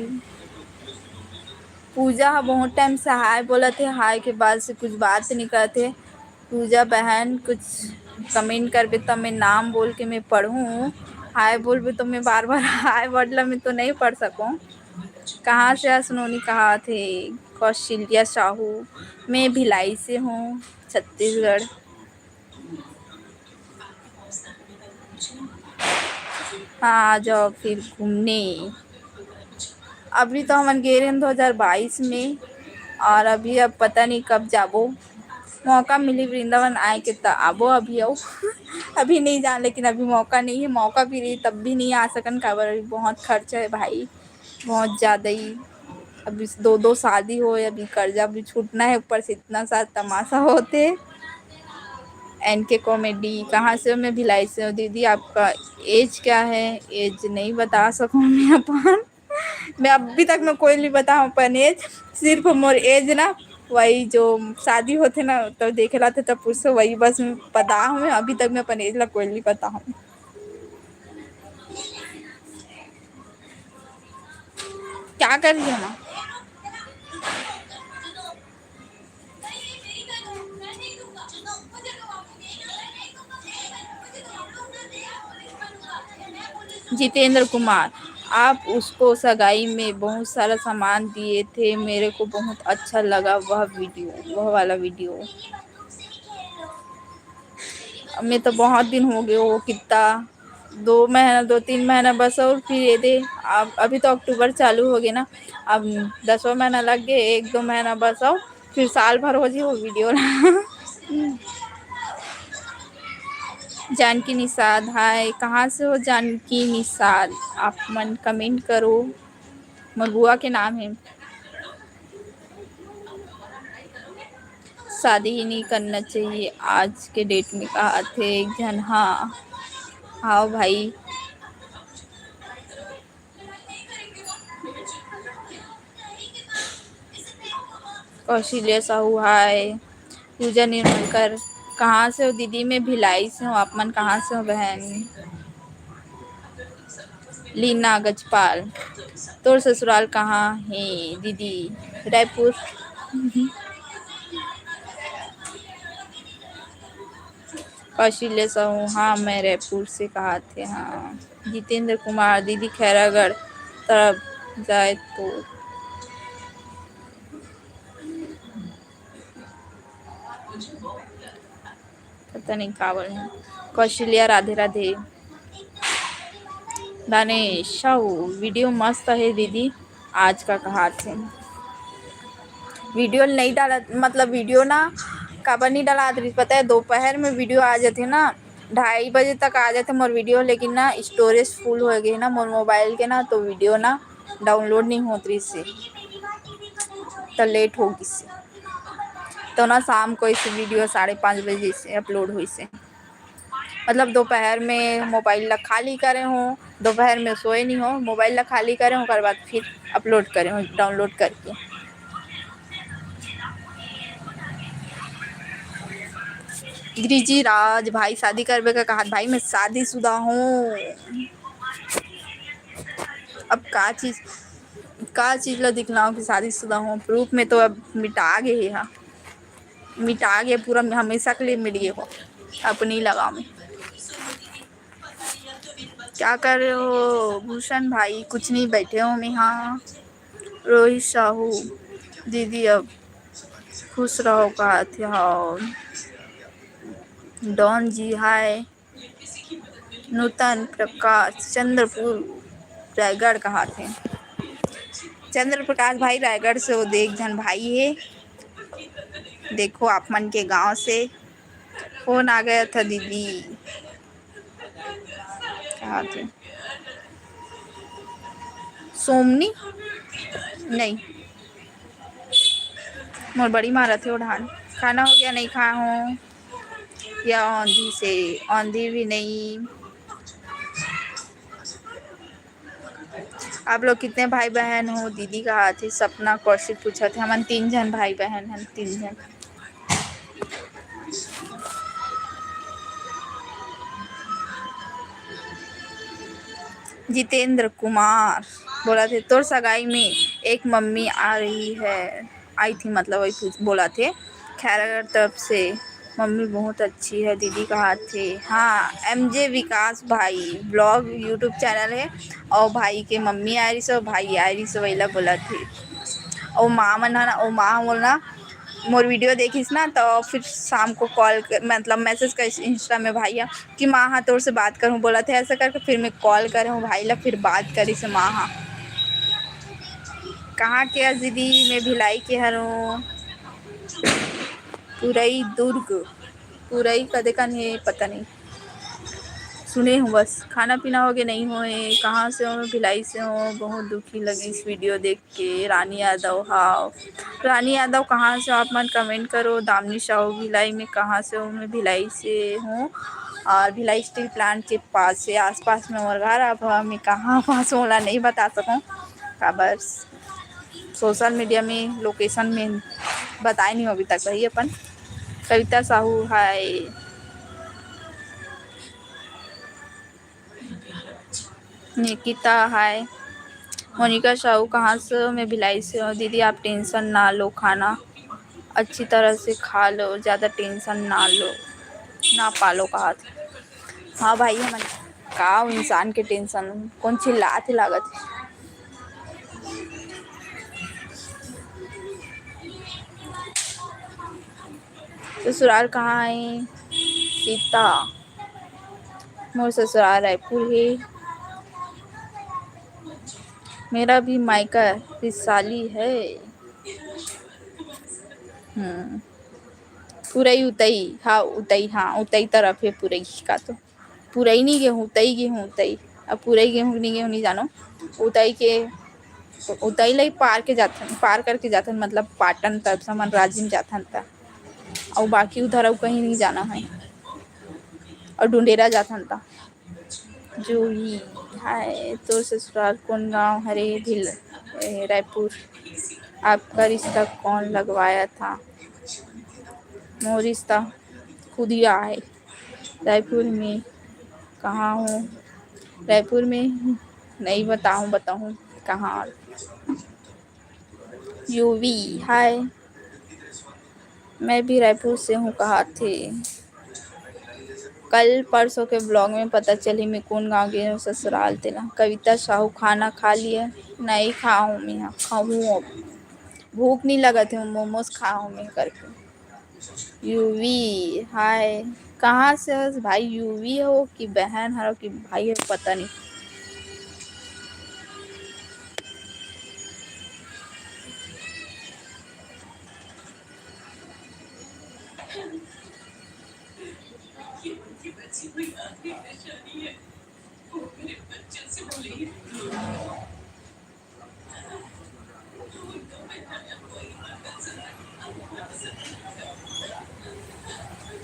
पूजा ह बहुत टाइम से हाय बोलत हे, हाय के बाद से कुछ बात नहीं करत हे। पूजा बहन, कुछ कमेंट करबे त मैं नाम बोल के मैं पढ़ूँ, हाय बोलबे तो मैं बार बार हाय वर्ड ला मैं तो नहीं पढ़ सकूँ। कहाँ से हस नोनी, कहाथे कौशल्या साहू, मैं भिलाई से हूँ, छत्तीसगढ़। हाँ, आ जाओ फिर घूमने। अभी तो हमन गे रहेन दो हज़ार बाईस में, और अभी अब पता नहीं कब जाबो, मौका मिली वृंदावन आए के त आबो। अभी अउ अभी नहीं जान, लेकिन अभी मौका नहीं है, मौका भी रही तब भी नहीं आ सकन, काबर अभी बहुत खर्चा है भाई, बहुत ज़्यादा ही। अभी दो दो शादी होए, अभी कर्जा भी छूटना है, ऊपर से इतना सारा तमाशा होते। एन के कॉमेडी, कहाँ से हो? मैं भिलाई से हूँ। दीदी, आपका एज क्या है? एज नहीं बता सकूँ मैं अपन। मैं अभी तक मैं कोई नहीं बताऊँ अपन एज, सिर्फ मोर एज ना, वही जो शादी होते ना तो देखे लाते तब पूछते, वही बस मैं पता हूँ। मैं अभी तक मैं अपन एज ला कोई नहीं बताऊँ। क्या कर रही हो माँ? जितेंद्र कुमार, आप उसको सगाई में बहुत सारा सामान दिए थे, मेरे को बहुत अच्छा लगा वह वीडियो, वह वाला वीडियो। मैं तो बहुत दिन हो गए, वो कितना, दो महीना, दो तीन महीना बस और फिर ये दे। अब अभी तो अक्टूबर चालू हो गए ना, अब दसवाँ महीना लग गए, एक दो महीना बस और फिर साल भर हो जी वो वीडियो ला। जानकी निषाद, हाय, कहाँ से हो जानकी निषाद? आप मन कमेंट करो, मोर बुआ के नाम है। शादी ही नहीं करना चाहिए आज के डेट में, कहाथे एक झन। हाँ, हाँ भाई। कौशल्या साहू, हाय। पूजा निर्मलकर, कहाँ से हो दीदी? मैं भिलाई से हूँ। आप मन कहाँ से हो बहन? लीना गजपाल, तोर ससुराल कहाँ है दीदी? रायपुर। कौशल्या साहू, हाँ, मैं रायपुर से, कहाथे। हाँ, जितेंद्र कुमार, दीदी खैरागढ़ तरफ जाए तो पता नहीं का बोले। कौशल्या, राधे राधे। दानेश साहू, वीडियो मस्त है दीदी, आज का कहाथे। वीडियो नहीं डालत, मतलब वीडियो ना काबर नहीं डालत रही, पता है, दोपहर में वीडियो आ जाते ना, ढाई बजे तक आ जाते मोर वीडियो, लेकिन ना स्टोरेज फुल हो गई ना मोर मोबाइल के ना, तो वीडियो ना डाउनलोड नहीं होत रही से, तो लेट हो गई से। तो ना शाम को इस वीडियो साढ़े पाँच बजे से अपलोड हुई से, मतलब दोपहर में मोबाइल ला खाली करे हो, दोपहर में सोए नहीं हो, मोबाइल ला खाली करे हो, ओकर बाद फिर अपलोड करे हो डाउनलोड करके। गिरिजी राज, भाई शादी करबे का कहा? भाई मैं शादीशुदा हूँ। अब का चीज, का चीज ला दिखलाऊं कि शादीशुदा हूँ? प्रूफ में तो अब मिटा गए हे, हाँ, मिटा गए पूरा, हमेशा के लिए मिट गए हो अपनी लगाव में। क्या कर रहे हो भूषण भाई? कुछ नहीं, बैठे हो मैं। हाँ, रोहित साहू, दीदी अब खुश रहो कहाथे। हाँ, डॉन जी हाय। नूतन प्रकाश चंद्रपुर रायगढ़ कहाथे। चंद्र प्रकाश भाई रायगढ़ से, वो दे एक झन भाई हे। देखो आप मन के गांव से फोन आ गया था दीदी। कहाथे सोमनी नहीं, मोर बड़ी मारत हे ओढ़ान। खाना हो गया? नहीं खाए हो? या औंधी से, औंधी भी नहीं। आप लोग कितने भाई बहन हो? दीदी कहाथे। सपना कौशिक पूछत हे। हमन तीन झन भाई बहन हन, तीन झन। जितेंद्र कुमार बोलथे, तोर सगाई में एक मम्मी आ रही है, आई थी, मतलब वही पूछ, बोलथे। खैरागढ़ तरफ से मम्मी बहुत अच्छी है दीदी कहाथे। हाँ, एमजे विकास भाई vlog YouTube channel हे, अउ भाई के मम्मी आय रहिस, अउ भाई आय रहिस, वही ला बोलथे। अउ माँ मन ह ना, अउ माँ बोलना मोर video देखिस ना, तो फिर शाम को call कर, मतलब message कर Insta में भाई ह कि माँ हा तोर से बात करूँ बोलथे, ऐसा करके फिर मैं call करे हूँ भाई ला, फिर बात करिस माँ हा। कहाँ के हस दीदी? मैं भिलाई के हरहूँ, पुरई दुर्ग। पुरई कदे कन हे पता नहीं, सुने हूँ बस। खाना पीना हो गया? नहीं होए। कहाँ से हो? भिलाई से हो। बहुत दुखी लगिस video देख के। रानी यादव, हाँ, रानी यादव कहाँ से हो आप मन? Comment करो। दामिनी साहू, भिलाई में कहाँ से हो? मैं भिलाई से हूँ, और भिलाई steel plant के पास से, आसपास में मोर घर। अब मैं कहाँ पास हूँ, ओला नहीं बता सकूँ, काबर social media में location में बताए नहीं हो अभी तक। वही अपन कविता साहू, हाय। निकिता, हाय। मोनिका साहू, कहाँ से हो? मैं भिलाई से हूँ। दीदी, आप tension ना लो, खाना अच्छी तरह से खा लो, ज़्यादा tension ना लो, ना पालो, कहाथे। हाँ भाई, हमन का इंसान के tension, कौन चिल्लात हे लागत हे। ससुराल कहाँ है? सीता, मोर ससुराल रायपुर है। मेरा भी मायका रिसाली है। हम्म, पुरई उतई, हाँ, उतई, हाँ, उतई तरफ है पुरई का तो। पुरई नहीं गेहूँ, उतई गेहूँ, उतई। अब पुरई गेहूँ नहीं गेहूँ नहीं जानो। उतई के, उतई ले पार के जाथन, पार करके जाथन, मतलब पाटन तरफ से हमन राजिम जाथन त। अउ बाकी उधर अउ कहीं नहीं जाना है। अउ डुंडेरा जाथन त। जूही, हाय, तोर ससुराल कौन गांव हरे? भिल-, ए, रायपुर। आपका रिश्ता कौन लगवाया था? मोर रिश्ता खुदिया है। रायपुर में कहाँ हूँ? रायपुर में नहीं बताऊँ, बताऊँ कहाँ? यूवी, हाय, मैं भी रायपुर से हूँ, कहाथे। कल परसों के vlog में पता चली मैं कौन गाँव गे हूँ ससुराल तेला। कविता साहू, खाना खा लिए? नहीं खाऊँ मैं, खाऊँ अब, भूख नहीं लगत है, momos खाऊँ मैं करके। यूवी, हाय, कहाँ से हस भाई? यूवी हो कि बहन हरो कि भाई हो, पता नहीं।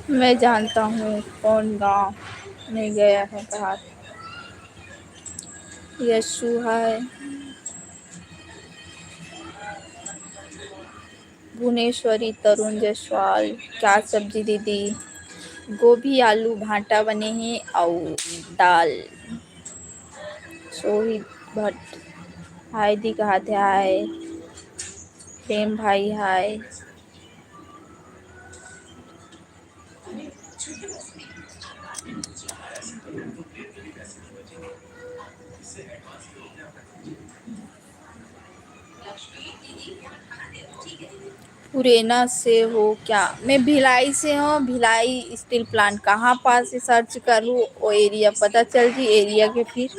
मैं जानता हूँ कौन गांव में गया है, कहा यशु है। भुवनेश्वरी तरुण जायसवाल, क्या सब्जी दीदी? गोभी, आलू, भांटा बने हे अउ दाल। सोहित भट्ट, हाय दी कहाथे, हाय। प्रेम भाई, हाय। मुरैना से हो क्या? मैं भिलाई से हूँ। भिलाई स्टील प्लांट कहाँ पास है, सर्च करूँ, वो एरिया पता चल जी, एरिया के फिर।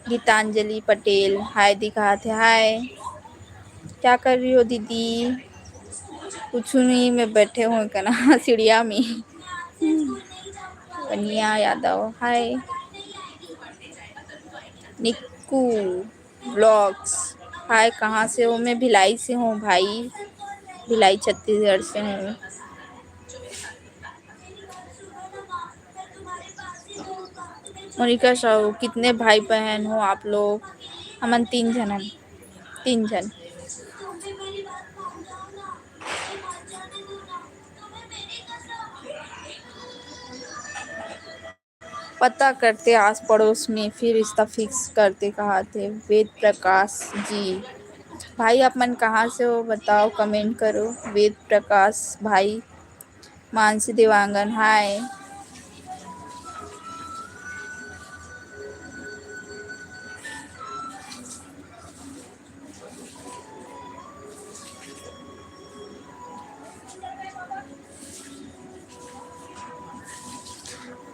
गीतांजलि पटेल हाय दिखात हे, हाय। क्या कर रही हो दीदी? कुछ नहीं, मैं बैठे हूँ कना सीढ़िया में। वनिया यादव हाय। निक्कू ब्लॉग्स हाय, कहाँ से हो? मैं भिलाई से हूँ भाई, भिलाई छत्तीसगढ़ से हूँ। मोनिका साहू, कितने भाई बहन हो आप लोग? हमन तीन झन हन, तीन झन। पता करते आस पड़ोस में, फिर रिश्ता फिक्स करते कहाथे। वेद प्रकाश जी, भाई आप मन कहाँ से हो बताओ, कमेंट करो। वेद प्रकाश भाई। मानसी देवांगन हाय।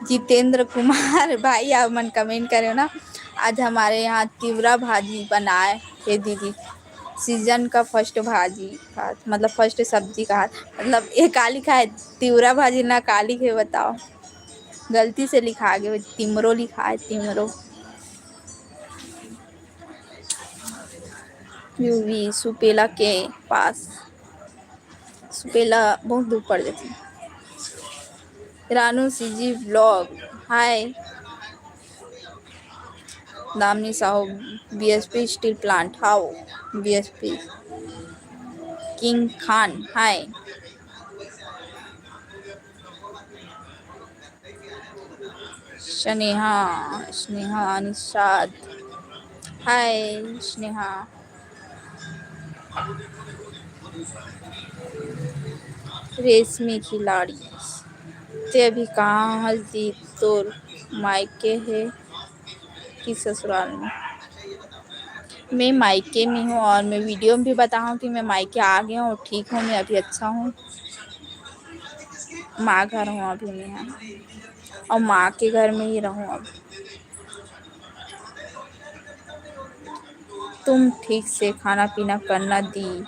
जितेंद्र कुमार भाई, आप मन कमेंट करे हो ना, आज हमारे यहाँ तिवरा भाजी बनाए हे दीदी, सीजन का फर्स्ट भाजी का, मतलब फर्स्ट सब्जी का, मतलब ये का लिखा है, तिवरा भाजी ना का लिखे बताओ, गलती से लिखा गया, तिमरो लिखा है, तिमरो। यूवी सुपेला के पास, सुपेला बहुत दूर पड़ जाती। Ranu CG vlog hi. Damini Sahu, BSP steel plant, how BSP king Khan hi. Sneha, Sneha Nishad, hi Sneha. रेशमी खिलाड़ी, ते अभी कहाँ हस दी? तोर मायके हे कि ससुराल में? मैं मायके में हूँ और मैं वीडियो में भी बताऊँ कि मैं मायके आ गया हूँ, ठीक हूँ, मैं अभी अच्छा हूँ। माँ घर हूँ अभी मैं यहाँ, और माँ के घर में ही रहूँ अब। तुम ठीक से खाना पीना करना दी,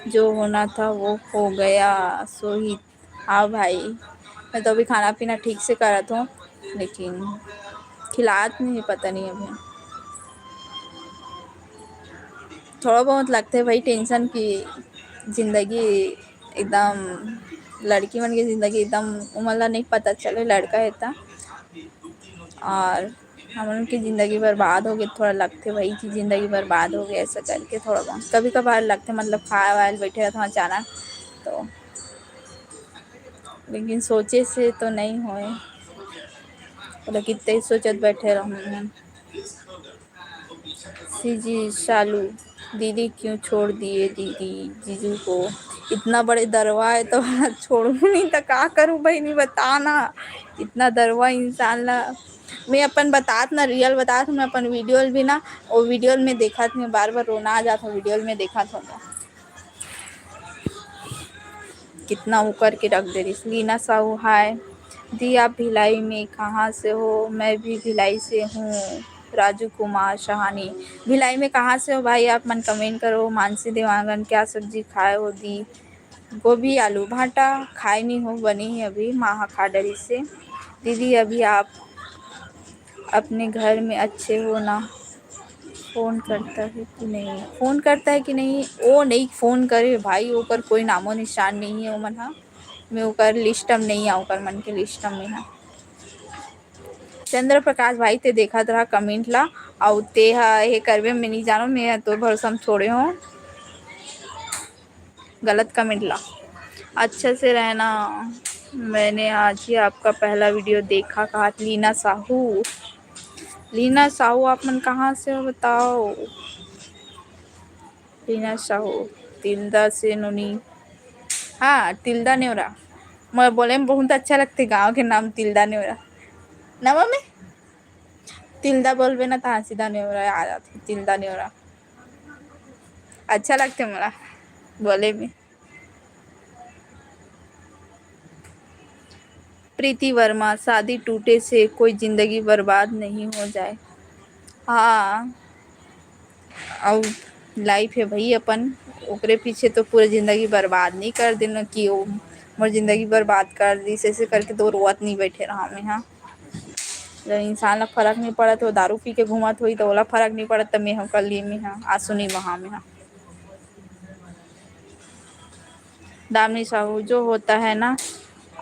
जो होना था वो हो गया। सोहित, हाँ भाई, मैं तो अभी खाना पीना ठीक से करत हूँ, लेकिन खिलात नहीं, पता नहीं अभी। थोड़ा बहुत लगथे भाई टेंशन कि जिंदगी एकदम, लड़की मन के जिंदगी एकदम उमन ला नहीं पता चले, लड़का हे त। और हमन के जिंदगी बर्बाद हो गए, थोड़ा लगथे भाई कि जिंदगी बर्बाद हो गए, ऐसा करके थोड़ा बहुत कभी कभार लगथे, मतलब खाए वाए ल बैठे रहथन अचानक तो, लेकिन सोचे से तो नहीं होए, लेकिन तई सोचत बैठे रहूँ हम। सीजी शालू, दीदी क्यों छोड़ दिए दीदी जीजू को? इतना बड़े दरवा है तो छोड़ू नहीं तो का करूँ बहनी, बता ना। इतना दरवा इंसान ला, मैं अपन बतात ना, रियल बतात हूँ, मैं अपन वीडियो भी ना, वो वीडियो में देखत हूँ, बार बार रोना आ जाता हूँ वीडियो में देखत हूँ तो। कितना वो करके रख दे रही। लीना साहू, हाय। दी, आप भिलाई में कहाँ से हो? मैं भी भिलाई से हूँ। राजू कुमार सहानी, भिलाई में कहाँ से हो भाई? आप मन कमेंट करो। मानसी देवांगन, क्या सब्जी खाए हो दी? गोभी आलू भाटा खाए नहीं हो, बनी ही अभी, माँ हा खा डरी से। दीदी, अभी आप अपने घर में अच्छे हो ना? फोन करता है कि नहीं, फोन करता है कि नहीं? वो नहीं फोन करे भाई, ओकर कोई नामो निशान नहीं है, ओमन हा। मैं ओकर लिस्ट में नहीं आ, ओकर मन के लिस्ट में हा। चंद्र प्रकाश भाई, ते देखत रहा कमेंट ला, अउ ते हा ये करबे, मैं नहीं जानो, मैं तोर भरोसा में थोड़े हो। गलत कमेंट ला। अच्छा से रहना, मैंने आज ही आपका पहला वीडियो देखा, कहा लीना साहू। लीना साहू, आप मन कहाँ से हो बताओ? लीना साहू, तिल्दा से नोनी। हाँ, तिल्दा नेवरा। मैं बोले में बहुत अच्छा लगते गांव के नाम तिल्दा नेवरा। ना मम्मी? तिल्दा बोलबे ना, तहाँ सीधा नेवरा आ जाथे, तिल्दा नेवरा। अच्छा लगथे मोला। बोले में। प्रीति वर्मा, शादी टूटे से कोई जिंदगी बर्बाद नहीं हो जाए। हाँ, अउ life हे भाई अपन, ओकरे पीछे तो पूरा जिंदगी बर्बाद नहीं कर देना कि वो मोर जिंदगी बर्बाद कर दिस, ऐसे करके तो रोवत नहीं बैठे रहा मैं, हाँ। जब इंसान ला फर्क नहीं पड़त, वो दारू पी के घूमत होई तो ओला फर्क नहीं पड़त, त मैं हम कर लिए मैं, हाँ, आंसू नहीं बहा मैं, हाँ। दामिनी साहू, जो होता है ना,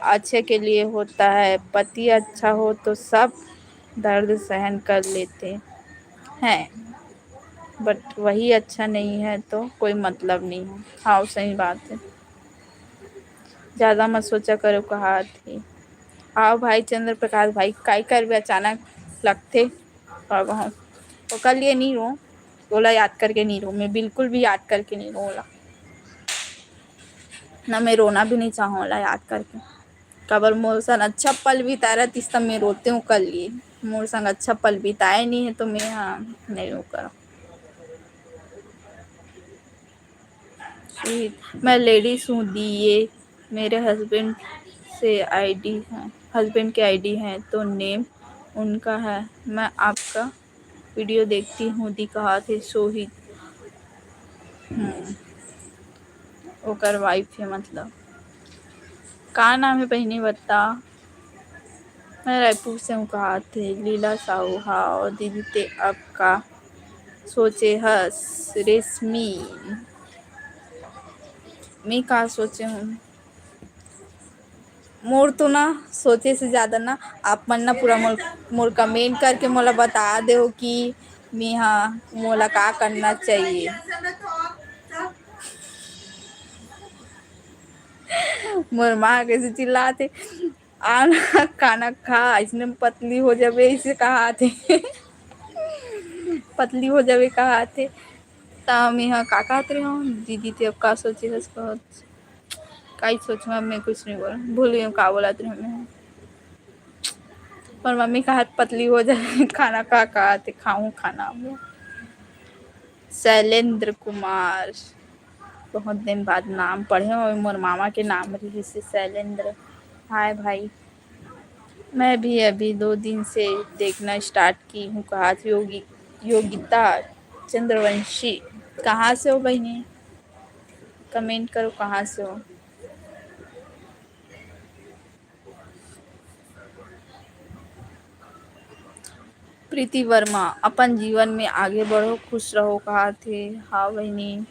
अच्छे के लिए होता है। पति अच्छा हो तो सब दर्द सहन कर लेते हैं, but वही अच्छा नहीं है तो कोई मतलब नहीं है। हाँ, सही बात है, ज़्यादा मत सोचा करो, कहा थी। आओ भाई चंद्र प्रकाश भाई, काय करबे, अचानक लगथे। और वहाँ ओकर लिए नहीं रो, ओला याद करके नहीं रो, मैं बिल्कुल भी याद करके नहीं रो ओला। ना मैं रोना भी नहीं चाहूँ ओला याद करके। काबर मोर संग अच्छा पल बिताए रहतिस त मैं रोते हूँ कर लिए। मोर संग अच्छा पल बिताए नहीं है तो मैं, हाँ, नहीं वो करो। स्वीट, मैं लेडीज हूँ दी, ये मेरे हस्बैंड से आईडी है, हस्बैंड की आईडी है तो नेम उनका है। मैं आपका वीडियो देखती हूँ दी, कहा थे सोहित। हम्म, ओकर वाइफ है मतलब। का नाम है बहिनी बता? मैं रायपुर से हूँ, कहा थे लीला साहू। हाँ, और दीदी ते अब का सोचे हस रेशमी? मैं का सोचे हूँ, मोर तो ना सोचे से ज़्यादा ना आप मन ना पूरा मोर, मोर कमेंट करके मोला बता देव कि मैं, हाँ, मोला का करना चाहिए। मोर माँ कैसे चिल्लाते, "आ ना, खाना खा, इसने पतली हो जाबे," इसे कहा थे। पतली हो जाबे कहा थे। त मैं ह का कहत रहे हूँ, दीदी ते अब का सोचे हस कहत। काई सोचूँ, अब मैं कुछ नहीं बोला, भूल गई हूँ का बोलत रहे मैं। और मम्मी का हाथ पतली हो जाए, खाना का, का ते खाऊँ खाना अब। शैलेंद्र कुमार, बहुत दिन बाद नाम पढ़े हूँ, मोर मामा के नाम रहिस शैलेंद्र। हाय भाई, मैं भी अभी दो दिन से देखना स्टार्ट की हूँ, कहा थी योगी, योगिता चंद्रवंशी। कहाँ से हो बहिनी? कमेंट करो, कहाँ से हो? प्रीति वर्मा, अपन जीवन में आगे बढ़ो, खुश रहो, कहा थे। हाँ बहिनी,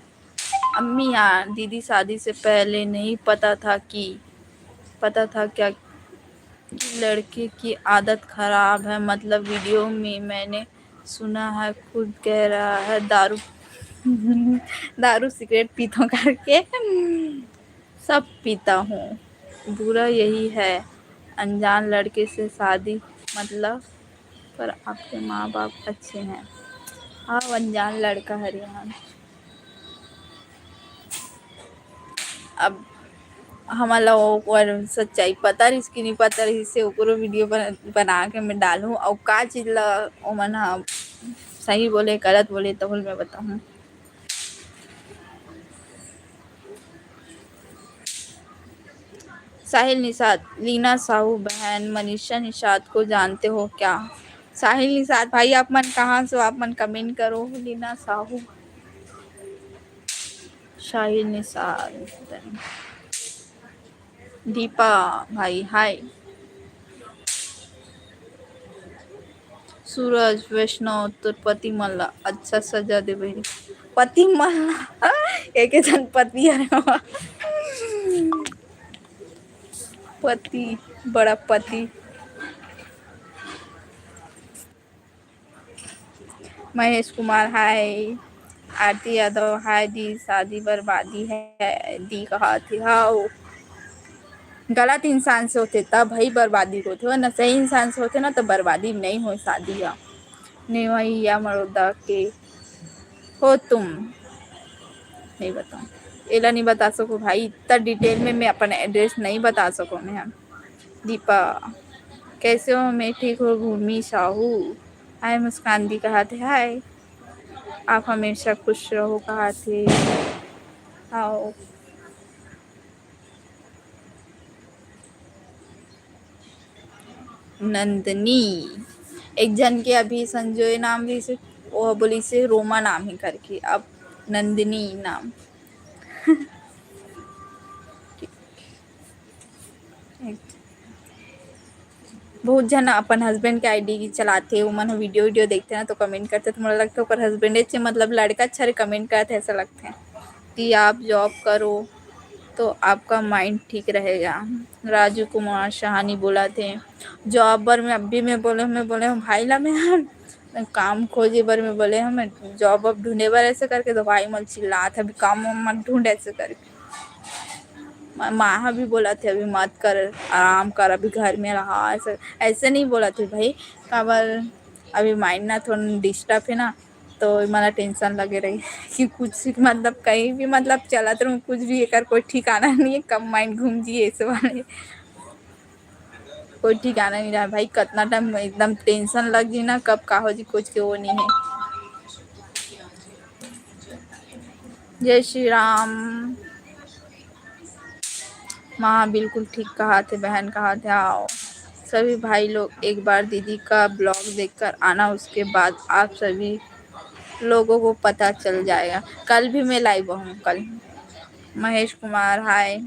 अम्मी यार, दीदी शादी से पहले नहीं पता था कि, पता था क्या कि लड़के की आदत खराब है, मतलब वीडियो में मैंने सुना है, खुद कह रहा है दारू दारू सिगरेट पीता हूँ करके। सब पीता हूँ, बुरा यही है, अनजान लड़के से शादी मतलब, पर आपके माँ बाप अच्छे हैं। हाँ, अनजान लड़का हरे हम। अब हमन ला ओकर सच्चाई पता रहिस कि नहीं पता रहिस, से ओकरो वीडियो बन-, बना के मैं डालहूँ। अउ का चीज ला ओमन ह सही बोले, गलत बोले, तहु ल मैं बताहूँ। साहिल निषाद, लीना साहू बहन मनीषा निषाद को जानते हो क्या? साहिल निषाद भाई, आप मन कहाँ से हो? आप मन कमेंट करो। लीना साहू, साहिल निषाद, दीपा भाई, हाय। सूरज वैष्णव, तोर पति मन ला अच्छा सजा दे बहिनी। पति मन ला, एक झन पति हरे। पति, बड़ा पति। महेश कुमार, हाय। आरती यादव, हाय दी, शादी बर्बादी है दी, कहा थी। हाँ, गलत इंसान से होथे तब भाई बर्बादी होथे, वरना सही इंसान से होथे ना तो बर्बादी नहीं हो शादी हा। नेवैया मरोदा के हो तुम, नहीं बताऊँ, एला नहीं बता सको भाई, इतना डिटेल में मैं अपन एड्रेस नहीं बता सको मैं। दीपा, कैसे हो? मैं ठीक हो भूमि साहू। हाय मुस्कान दी, कहा थे हाय। आप हमेशा खुश रहो, कहा थे। आओ। नंदनी, एक झन के अभी संजोय नाम रहिसे, वो बोलिसे रोमा नाम हे करके, अब नंदनी नाम। बहुत झन अपन husband के ID चलाथे, ओमन ह video video देखथे ना, तो comment करथे, तो मोला लगथे ओकर husband हे, मतलब लड़का अच्छा रे comment करथे, ऐसा लगथे कि आप job करो तो आपका mind ठीक रहेगा। राजू कुमार सहानी बोलथे, job बर मैं अभी मैं बोले, मैं बोले हूँ भाई ला, मैं काम खोजे बर मैं बोले हूँ, मैं job अब ढूंढे बर ऐसे करके, तो भाई मन चिल्लात हे, "अभी काम वाम मत ढूंढ," ऐसे करके। म-, माँ ह भी बोलथे, "अभी मत कर, आराम कर, अभी घर में रहा," ऐसे, ऐसे नहीं बोलथे भाई, काबर अभी mind ना थोड़ा disturb हे ना, तो मोला tension लगे रही कि कुछ मतलब कहीं भी मतलब चलत रहूँ, कुछ भी एकर कोई ठिकाना नहीं है, कब mind घूम जी ऐसे वाले। कोई ठिकाना नहीं रहा भाई, कितना time एकदम tension लग जी ना, कब का हो जी, कुछ के वो नहीं है। जय श्री राम। माँ बिल्कुल ठीक कहाथे, बहन कहाथे। आओ सभी भाई लोग, एक बार दीदी का blog देखकर आना, उसके बाद आप सभी लोगों को पता चल जाएगा। कल भी मैं live हूँ, कल। महेश कुमार, हाय।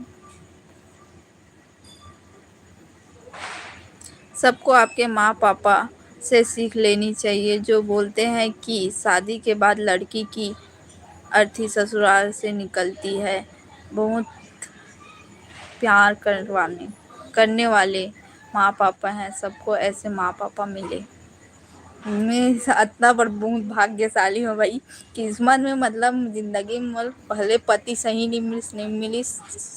सबको आपके माँ पापा से सीख लेनी चाहिए, जो बोलते हैं कि शादी के बाद लड़की की अर्थी ससुराल से निकलती है। बहुत प्यार करवाने, करने वाले माँ पापा हैं, सबको ऐसे माँ पापा मिले। मैं अतना बड़ बहुत भाग्यशाली हूँ भाई, किस्मत में मतलब जिंदगी में मोर पहले पति सही नहीं मिलिस, नहीं मिलिस,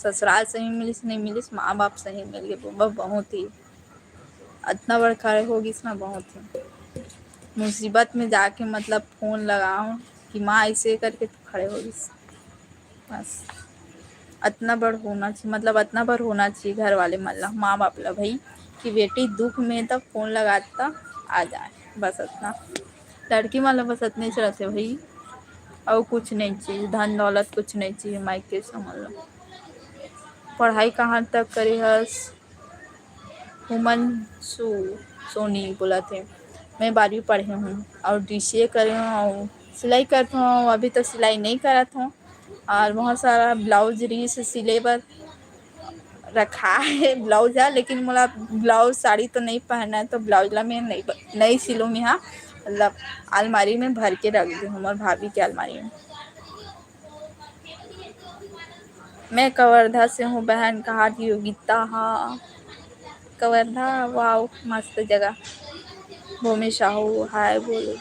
ससुराल सही मिलिस, नहीं मिलिस, माँ बाप सही मिल गए। बाबा बहुत ही अतना बड़ खड़े हो गिस ना, बहुत ही मुसीबत में जाके मतलब फोन लगाओ कि माँ ऐसे करके तो खड़े हो गिस। बस अतना बड़ होना चाहिए, मतलब अतना बड़ होना चाहिए घर वाले मन ला, माँ बाप ला भाई, कि बेटी दुख में तब फोन लगाता आ जाए, बस अतना। लड़की मन ला बस अतने चलते भाई, और कुछ नहीं चाहिए, धन दौलत कुछ नहीं चाहिए, माई के समझ लो। पढ़ाई कहाँ तक करे हस? हुमन सु-, सोनी बोलथे, मैं बारहवीं पढ़े हूँ और DCA करे हूँ और सिलाई करत हूँ। अभी तो सिलाई नहीं करत हूँ और बहुत सारा blouse रहिस सिले बर रखा है blouse है, लेकिन मोला blouse साड़ी तो नहीं पहनना है, तो blouse ला मैं नहीं ब-, नहीं सिलूँ मैं, हाँ, मतलब अलमारी में भर के रख दी हूँ, मोर भाभी के अलमारी में। मैं कवर्धा से हूँ बहन, कहात योगिता हा। कवर्धा, वाओ, मस्त जगह। भूमि साहू, हाय बोलो।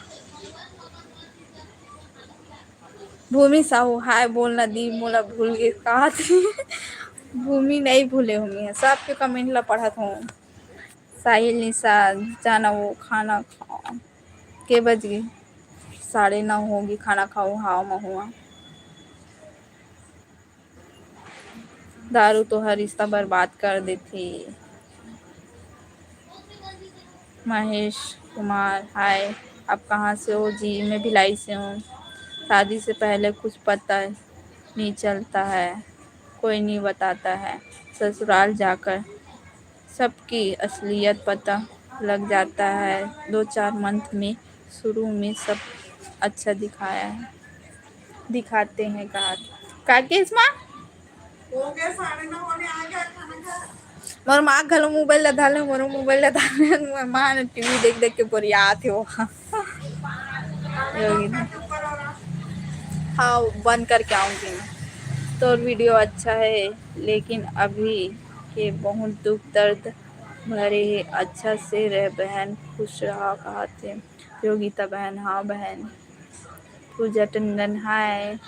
भूमि साहू, हाय बोलना दी, मोला भूल गे कहात। भूमि नहीं भूले हूँ मैं, सबके comment ला पढ़त हूँ। साहिल निषाद, जाना वो खाना खा। के बज गे? साढ़े नौ होगी, खाना खाऊ, हाव महुआ। दारू तो हर रिश्ता बर्बाद कर देथे। महेश कुमार, हाय, आप कहाँ से हो जी? मैं भिलाई से हूँ। शादी से पहले कुछ पता नहीं चलता है, कोई नहीं बताता है। ससुराल जाकर सबकी असलियत पता लग जाता है। दो चार month में, शुरू में सब अच्छा दिखाया है, दिखाते हैं। कहा, का केस माँ? हो गया, साढ़े नौ होने आ गया, खाना खा। मोर माँ घलो mobile ला धर ले, मोरो mobile ला धर ले, मोर माँ ने TV देख देख के बोरियात हे वो। हाँ, बंद करके आऊँगी मैं। तोर video अच्छा है, लेकिन अभी के बहुत दुख दर्द भरे हे। अच्छा से रह बहन, खुश रहा, कहाथे। योगिता बहन, हाँ बहन। पूजा टंडन, हाय।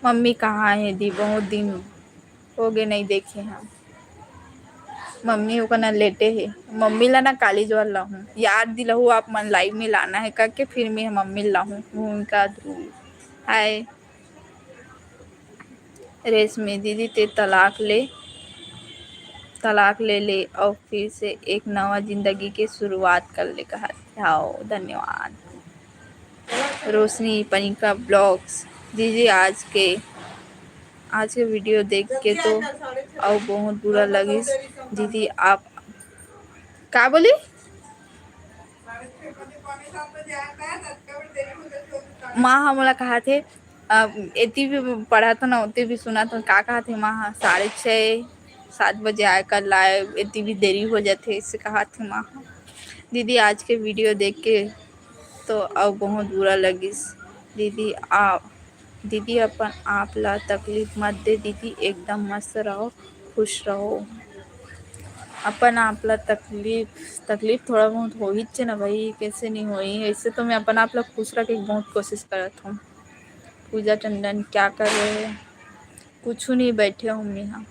मम्मी कहाँ हे दी? बहुत दिन हो गे नहीं देखे हम। मम्मी ओकर ना लेटे हे। मम्मी ला ना काली जोहर लाहूँ। याद दिलाहूँ आप मन live में लाना है करके, फिर मैं मम्मी लाहूँ। भूमिका ध्रुव, हाय। रेशमी दीदी ते तलाक ले, तलाक ले ले और फिर से एक नवा जिंदगी के शुरुआत कर ले कहा। हाओ, धन्यवाद। रोशनी पनिका ब्लॉग्स। दीदी, आज के, आज के वीडियो देख के तो अउ बहुत बुरा लगिस दीदी। आप का बोली? माँ ह मोला कहाथे, अ, एती भी पढ़त हन, ओती भी सुनत हन, का कहाथे माँ ह, साढ़े छः, सात बजे आए कर लाए, एती भी देरी हो जाथे, ऐसे कहाथे माँ ह। दीदी, आज के वीडियो देख के तो अउ बहुत बुरा लगिस। दीदी, आ, दीदी, अपन आप ला तकलीफ मत दे दीदी, एकदम मस्त रहो, खुश रहो। अपन आप ला तकलीफ, तकलीफ थोड़ा बहुत होहिच ना भाई, कैसे नहीं होही? ऐसे तो मैं अपन आप ला खुश रखे के बहुत कोशिश करत हूँ। पूजा टंडन क्या कर रहे हैं? कुछ नहीं, बैठे हूँ मैं यहाँ।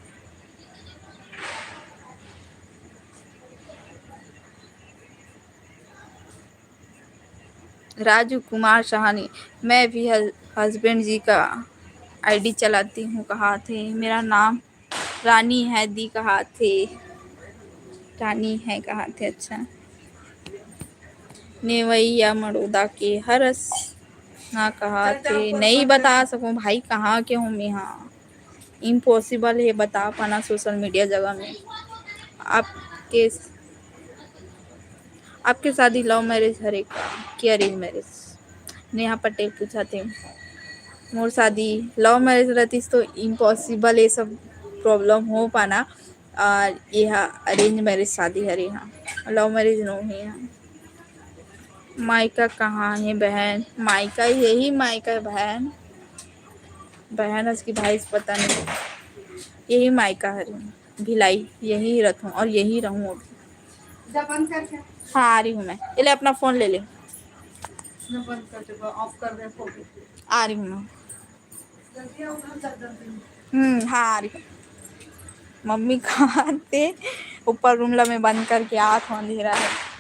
राजू कुमार सहानी, मैं भी ह-, हस्बैंड जी का आईडी चलाती हूँ, कहाथे, मेरा नाम रानी है दी, कहाथे, रानी है, कहाथे, अच्छा। नेवैया मड़ोदा के हरस ना, कहाथे, नहीं बता सकूँ भाई, कहाँ के हूँ मैं, हाँ। Impossible हे बता पाना social media जगह में। आपके, आपके शादी love marriage हरे का कि arrange marriage? नेहा पटेल पूछाथे। मोर शादी love marriage रहतिस तो impossible ये सब problem हो पाना, और ये हा arrange marriage शादी हरे, हाँ, love marriage नो हे, हाँ। मायका कहाँ हे बहन? मायका यही मायका हे बहन। बहन अस की भाई से पता नहीं। यही मायका हरे, भिलाई, यही रखूँ और यही रहूँ अभी। जा बंद करके। हाँ, आ रही हूँ मैं। ये ले, अपना फोन ले ले। मैं बंद कर देबो, off कर दे फोन। आ रही हूँ मैं। जल्दी आओ, उधर जा, जल्दी। हम्म, हाँ, आ रही हूँ। मम्मी कहाथे, ऊपर रूम ला मैं बंद करके आत हूँ, अंधेरा है।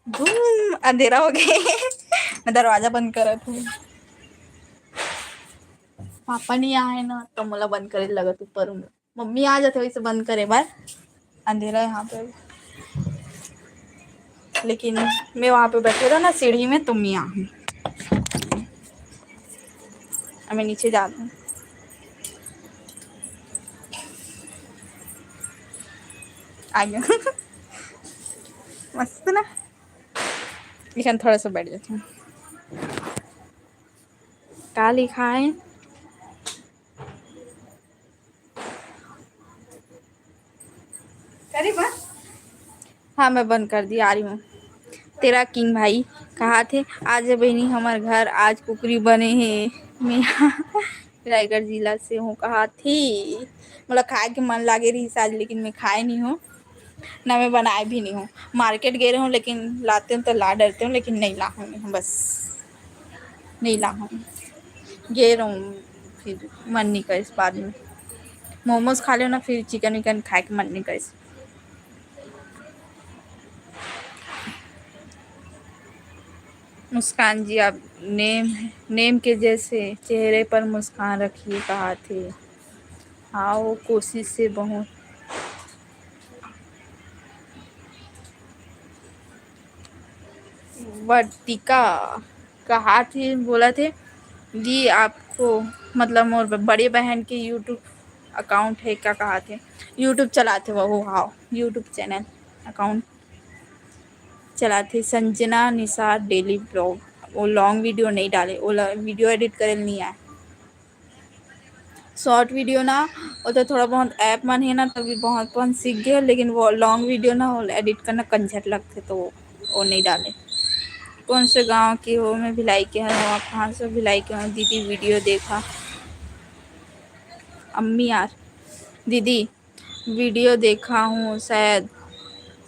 बूम, अंधेरा हो गए। मैं दरवाजा बंद करत हूँ। पापा नहीं आए ना, तो मोला बंद करे लगत ऊपर रूम ला। मम्मी आ जाथे वैसे बंद करे बर। अंधेरा है यहाँ पे, लेकिन मैं वहाँ पे बैठे रहा ना सीढ़ी में, तो मैं यहाँ हूँ। अब मैं नीचे जाती हूँ। आ गया। मस्त ना, लेकिन थोड़ा सा बैठ जाती हूँ। का लिखा है? अरे वाह। हाँ, मैं बंद कर दी, आ रही हूँ। तेरा किंग भाई कहाथे, आज बहिनी हमर घर आज कुकरी बने हे। मैं रायगढ़ जिला से हूँ कहाथे। मोला खाए के मन लागे रहिस आज, लेकिन मैं खाए नहीं हूँ, ना मैं बनाए भी नहीं हूँ। मार्केट गए रहूँ, लेकिन लाते हूँ तो ला डरते हूँ, लेकिन नहीं ला हूँ मैं, बस नहीं ला हूँ। गए रहूँ, फिर मन नहीं करिस बाद में। मोमोज खा लेव ना, फिर चिकन विकन खाए के मन नहीं करिस। मुस्कान जी, आप नेम, नेम के जैसे चेहरे पर मुस्कान रखिए, कहाथे। हाँ, वो कोशिश से बहुत। वर्तिका कहाथे, बोलथे, "जी, आपको, मतलब, मोर ब-, बड़े बहन के YouTube account है का?" कहाथे, "YouTube चलाथे वो।" हाँ, YouTube channel account चलाथे। संजना निषाद daily vlog, वो long video नहीं डाले, वो ल-, video edit करे नहीं आए। Short video ना, वो तो थोड़ा बहुत app मन है ना, तभी बहुत अपन सीख गए, लेकिन वो long video ना, वो edit करना कंझट लगथे, तो वो, वो नहीं डाले। कौन से गांव की हो? मैं भिलाई के हूँ। आप कहाँ से? भिलाई के हूँ। दीदी, video देखा। अम्मी यार, दीदी, video देखा हूँ, शायद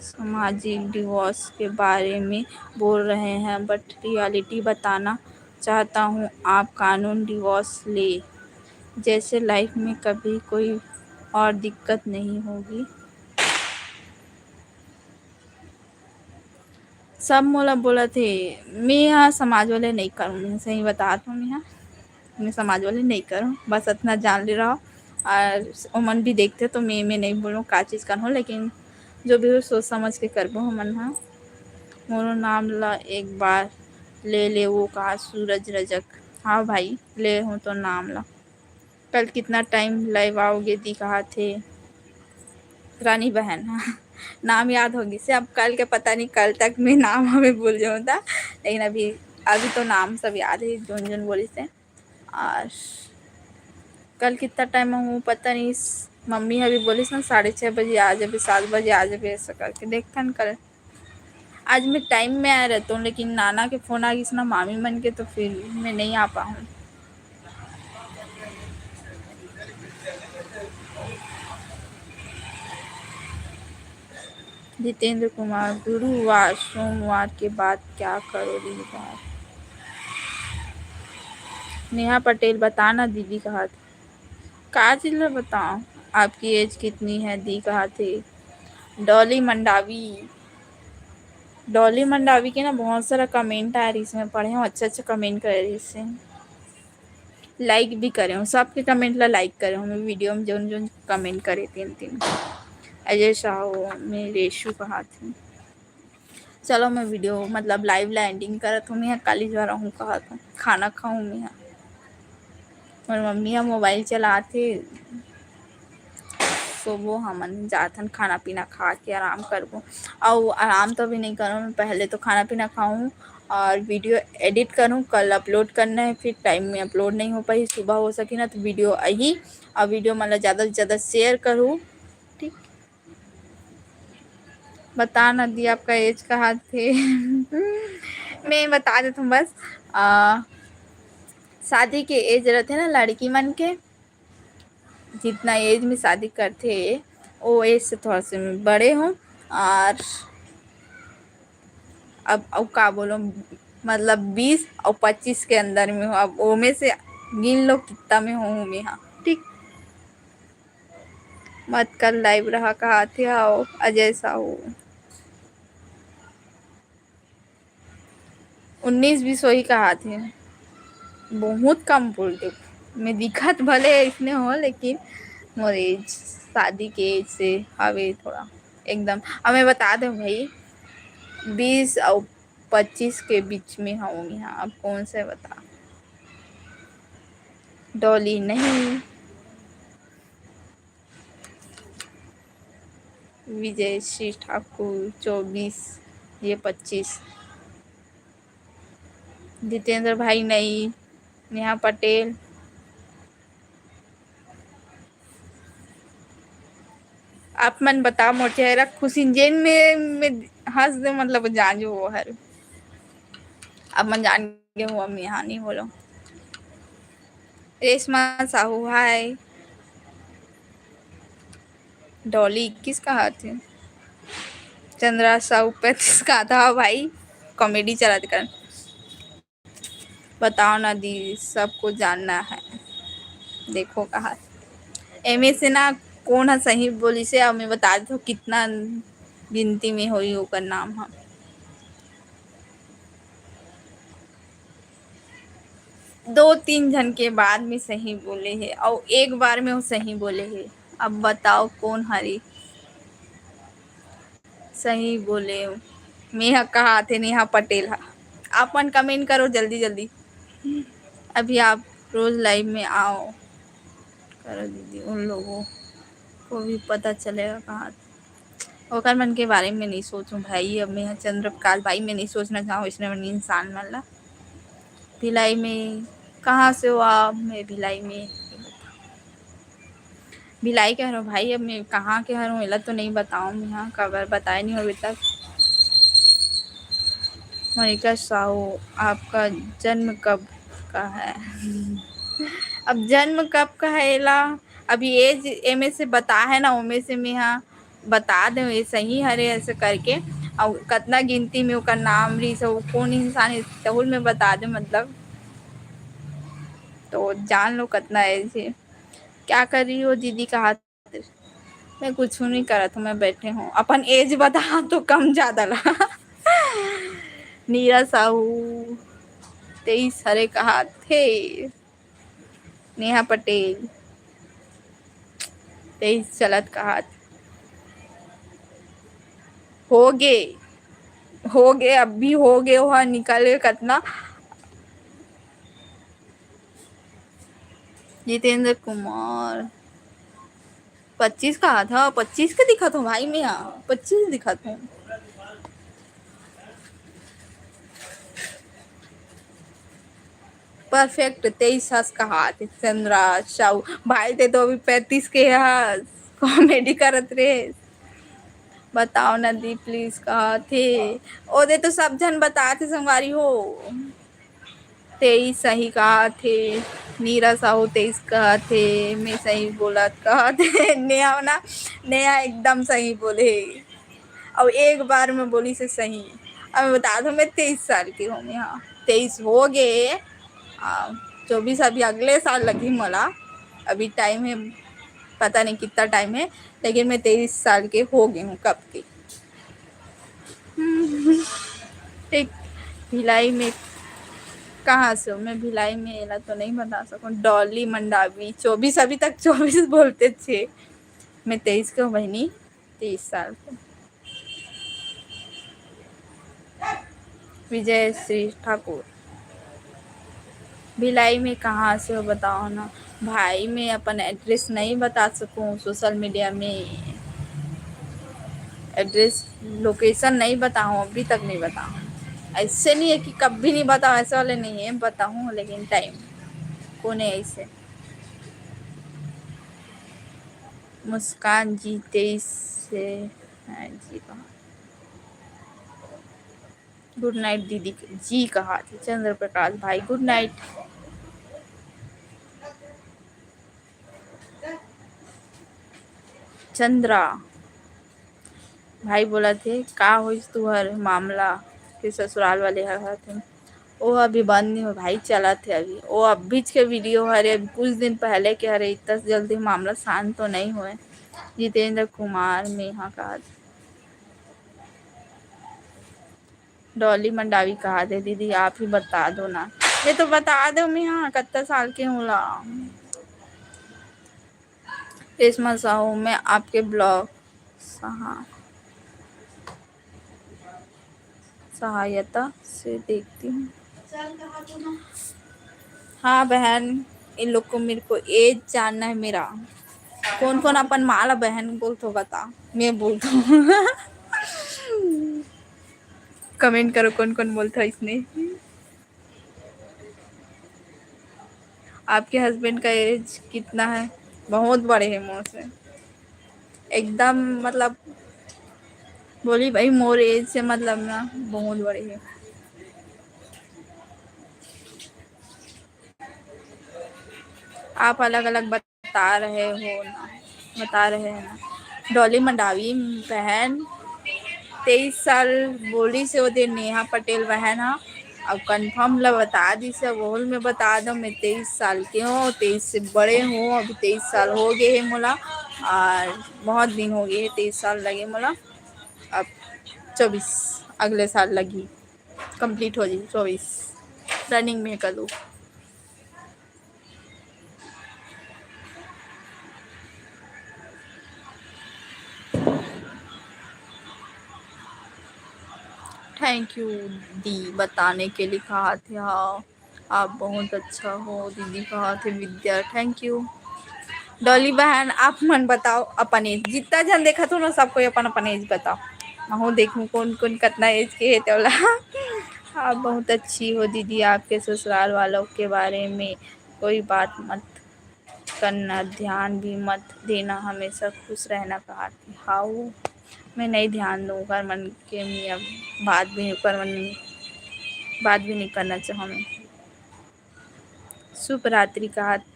सामाजिक divorce के बारे में बोल रहे हैं, but reality बताना चाहता हूँ, आप कानून divorce ले, जैसे life में कभी कोई और दिक्कत नहीं होगी। सब मोला बोलथे, मैं हा समाज वाले नहीं करूँ, मैं सही बतात हूँ, मैं हा, मैं समाज वाले नहीं करूँ, बस इतना जान ले रहा। अउ ओमन भी देखथे, तो मैं, मैं नहीं बोलूँ का चीज करहूँ, लेकिन जो भी हो सोच समझ के करबो हमन ह। मोरो नाम ला एक बार ले ले, वो कहा सूरज रजक। हाँ भाई, ले हूँ तो नाम ला। कल कितना time live आओगे दी कहा थे रानी बहन। हाँ, नाम याद हो गिस हे। अब कल के पता नहीं, कल तक मैं नाम हमें भूल जाऊँ था, लेकिन अभी, अभी तो नाम सब याद है, जोन जोन बोलिस हे। और कल कितना time हूँ पता नहीं, मम्मी अभी बोलिस ना साढ़े छः बजे आ जाबे, सात बजे आ जाबे, ऐसा करके देखथन कल। आज मैं time में आए रहता हूँ, लेकिन नाना के फोन आ गिस ना मामी मन के, तो फिर मैं नहीं आ पाऊँ। जितेंद्र कुमार, गुरुवार सोमवार के बाद क्या करोगी बात? नेहा पटेल, बता ना दीदी कहा थे। का चीज ला बताओ, आपकी age कितनी है दी कहा थे। डॉली मंडावी, डॉली मंडावी के ना बहुत सारा comment आए रहिस, मैं पढ़े हूँ, अच्छा अच्छा comment करे रहिस हे। Like भी करे हूँ, सबके comment ला like करे हूँ मैं, video में जोन जोन comment करे तीन तीन। अजय साहू, मैं रेशू कहा थे। चलो मैं video मतलब live ला ending करत हूँ, मैं काली जा रहा हूँ कहा था, खाना खाऊँ मैं। मोर मम्मी ह mobile चलाथे, सोबो हमन, जाथन खाना पीना खा के आराम करबो। अउ आराम तो अभी नहीं करूँ, मैं पहले तो खाना पीना खाऊँ और video edit करूँ, कल upload करना है, फिर time में upload नहीं हो पाही, सुबह हो सके ना तो video आही। और video मतलब ज़्यादा से ज़्यादा share करूँ, ठीक। बता ना दी आपका age कहा थे। मैं बता देता हूँ बस, आ, शादी के age रहते ना लड़की मन के, जितना age में शादी करते, वो age से थोड़ा से मैं बड़े हूँ। और अब, अब का बोलो, मतलब बीस और पच्चीस के अंदर में हूँ। अब ओमे से गिन लो कितना में हूँ मैं, हाँ, ठीक। मत कर live रहा कहा थे, आओ अजय साहू। उन्नीस बीस वही कहा थे, बहुत कम बोलते। मैं दिखत भले इसने हो, लेकिन मोर age शादी के age से हवे थोड़ा एकदम। अब मैं बता दूँ भाई, बीस और पच्चीस के बीच में हूँ मैं, हाँ, अब कौन से बता। डॉली नहीं, विजय श्री ठाकुर चौबीस, ये पच्चीस, जितेंद्र भाई नहीं, नेहा पटेल। आप मन बता मोर चेहरा खुशी जेन में, में हंस दे, मतलब जान जो वो हर। आप मन जान गए हो, हम यहाँ नहीं बोलो। रेशमा साहू, हाय। डॉली इक्कीस कहा थे। चंद्रा साहू पैंतीस कहा था। हाँ भाई, comedy चला दे कर। बताओ ना दी, सबको जानना है। देखो कहा एमे से ना कौन ह सही बोलिस हे, अब मैं बता देथव कितना गिनती में होई ओकर नाम ह। दो तीन झन के बाद में सही बोले हे, अउ एक बार में वो सही बोले हे। अब बताओ कौन हरी? सही बोले हो। मेहा कहा थे नेहा पटेल हा। आप मन comment करो जल्दी जल्दी। अभी आप रोज live में आओ। करो दीदी, उन लोगों को भी पता चलेगा कहाँ। ओकर मन के बारे में नहीं सोचूं भाई। अब मैं चंद्रकाल भाई में नहीं सोचना चाहूँ, इसने मन इंसान मन ला। भिलाई में कहाँ से हो आप? मैं भिलाई में। भिलाई के हरव भाई, अब मैं कहाँ के हरव, एला तो नहीं बताऊँ मैं, हाँ, काबर बताए नहीं हो अभी तक। मोनिका साहू, आपका जन्म कब का है? अब जन्म कब का है एला, अभी age एमे से बता है ना, ओमे से मैं, हाँ, बता दे ये सही हरे ऐसे करके, और कतना गिनती में ओकर नाम रही से, वो कौन इंसान है, तहुल में बता दे, मतलब, तो जान लो कतना age है। क्या कर रही हो दीदी, कहा? मैं कुछ नहीं करत हूँ, मैं बैठे हूँ। अपन age बता तो कम ज्यादा ला। नीरा साहू, तेईस हरे कहा थे। नेहा पटेल, तेईस चलत कहात। होगे, होगे, अभी होगे, ओहा निकल गे कतना। जितेंद्र कुमार, पच्चीस कहात हे, पच्चीस के दिखत हों भाई मैं, हाँ, पच्चीस दिखत हों। Perfect, तेईस हस कहात हे, चंद्रा साहू। भाई, ते तो अभी पैंतीस के हस, comedy करत रे। बताओ ना दी, please, कहात हे। ओदे तो सब झन बतात हे संगवारी हो। तेईस सही कहात हे, नीरा साहू तेईस कहात हे, मैं सही बोलत कहात हे। नेहा ना, नेहा एकदम सही बोले हे। अउ एक बार में बोलिस हे सही। अब बता दो, मैं तेईस साल के हों, हाँ, तेईस होगे, आ, चौबीस अभी अगले साल लगही मोला, अभी time हे, पता नहीं कितना time हे, लेकिन मैं तेईस साल के होगे हों कब के। हम्म, ठीक। भिलाई में कहाँ से हो? मैं भिलाई में, एला तो नहीं बता सकूँ। डॉली मंडावी, चौबीस, अभी तक चौबीस बोलते थे। मैं तेईस के हों बहिनी, तेईस साल के। विजय श्री ठाकुर, भिलाई में कहाँ से हो, बताओ ना। भाई, मैं अपन address नहीं बता सकूँ social media में, address, location नहीं बताऊँ, अभी तक नहीं बताऊँ। ऐसे नहीं है कि कभी नहीं बताऊँ, ऐसे वाले नहीं है, बताऊँ, लेकिन time कोने ऐसे। मुस्कान जी तेईस से हैं जी, कहाँ? Good night दीदी जी कहात हे। चंद्र प्रकाश भाई, good night। चंद्रा भाई बोलत हे, का होइस तुहर मामला? फिर ससुराल वाले ह कहात हे, ओ अभी बंद नहीं हो भाई, चलत हे अभी। ओ अब बीच के video हरे, अभी कुछ दिन पहले के हरे, इतना जल्दी मामला शांत तो नहीं होए। जितेंद्र कुमार, मैं हाँ कहात। डॉली मंडावी कहात हे, दीदी आप ही बता दो ना। ये तो बता दो मैं हाँ कत्ता साल के हों ला। रेशमा साहू, मैं आपके blog सहा-, सहायता से देखती हूँ। हाँ बहन, इन लोग को, मेरे को age जानना है मेरा। कौन कौन अपन माँ ला बहन बोलथो बता, मैं बोलथों। Comment करो कौन कौन बोलथो इसने। आपके husband का age कितना है? बहुत बड़े हैं मोर से, एकदम, मतलब, बोली भाई, मोर age से मतलब ना बहुत बड़े हैं। आप अलग-अलग बता रहे हो ना, बता रहे हैं ना। डॉली मंडावी बहन, तेईस साल बोलिस हे ओ दिन नेहा पटेल बहन ह, अब confirm ला बता दिस हे, अब ओल मैं बता दो, मैं तेईस साल के हों, तेईस से बड़े हों, अभी तेईस साल हो गए हे मोला, और बहुत दिन हो गए हे, तेईस साल लगे मोला, अब चौबीस अगले साल लगी, complete हो जाही चौबीस, running में करूँ। Thank you दी, बताने के लिए कहाथे। हाँ, आप बहुत अच्छा हो दीदी, कहाथे विद्या। Thank you डॉली बहन, आप मन बताओ अपन age, जितना झन देखत हो ना, सब कोई अपन अपन age बताओ, महूँ देखूँ कौन कौन कतना age के हे तेला। आप बहुत अच्छी हो दीदी, आपके ससुराल वालों के बारे में कोई बात मत करना, ध्यान भी मत देना, हमेशा खुश रहना कहाथे। हाउ, मैं नहीं ध्यान दूँ ओकर मन के, मैं अब बात भी ओकर मन बात भी नहीं करना चाहूँ मैं। शुभ रात्रि कहाथे।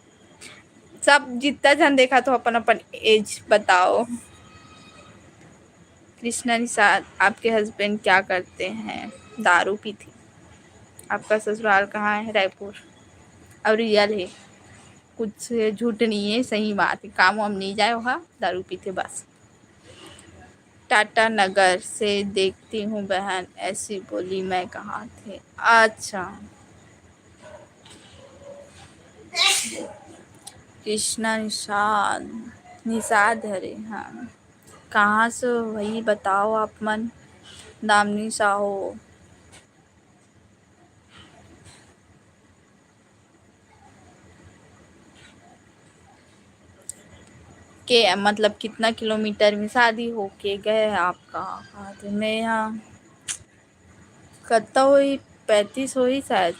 सब जितना झन देखत हो अपन अपन age बताओ। कृष्णा निषाद, आपके husband क्या करते हैं? दारू पीथे। आपका ससुराल कहाँ है? रायपुर। और real है, कुछ झूठ नहीं है, सही बात है। काम वाम नहीं जाए, वहाँ दारू पीथे बस। टाटा नगर से देखती हूँ बहन, ऐसी बोली मैं कहाथे। अच्छा, कृष्णा निषाद, निषाद हरे, हाँ। कहाँ से हो भाई, बताओ आप मन? दामिनी साहू। के, मतलब, कितना किलोमीटर में शादी होके गए आपका? हाँ, तो मैं यहाँ कत्ता होही, पैंतीस होही शायद,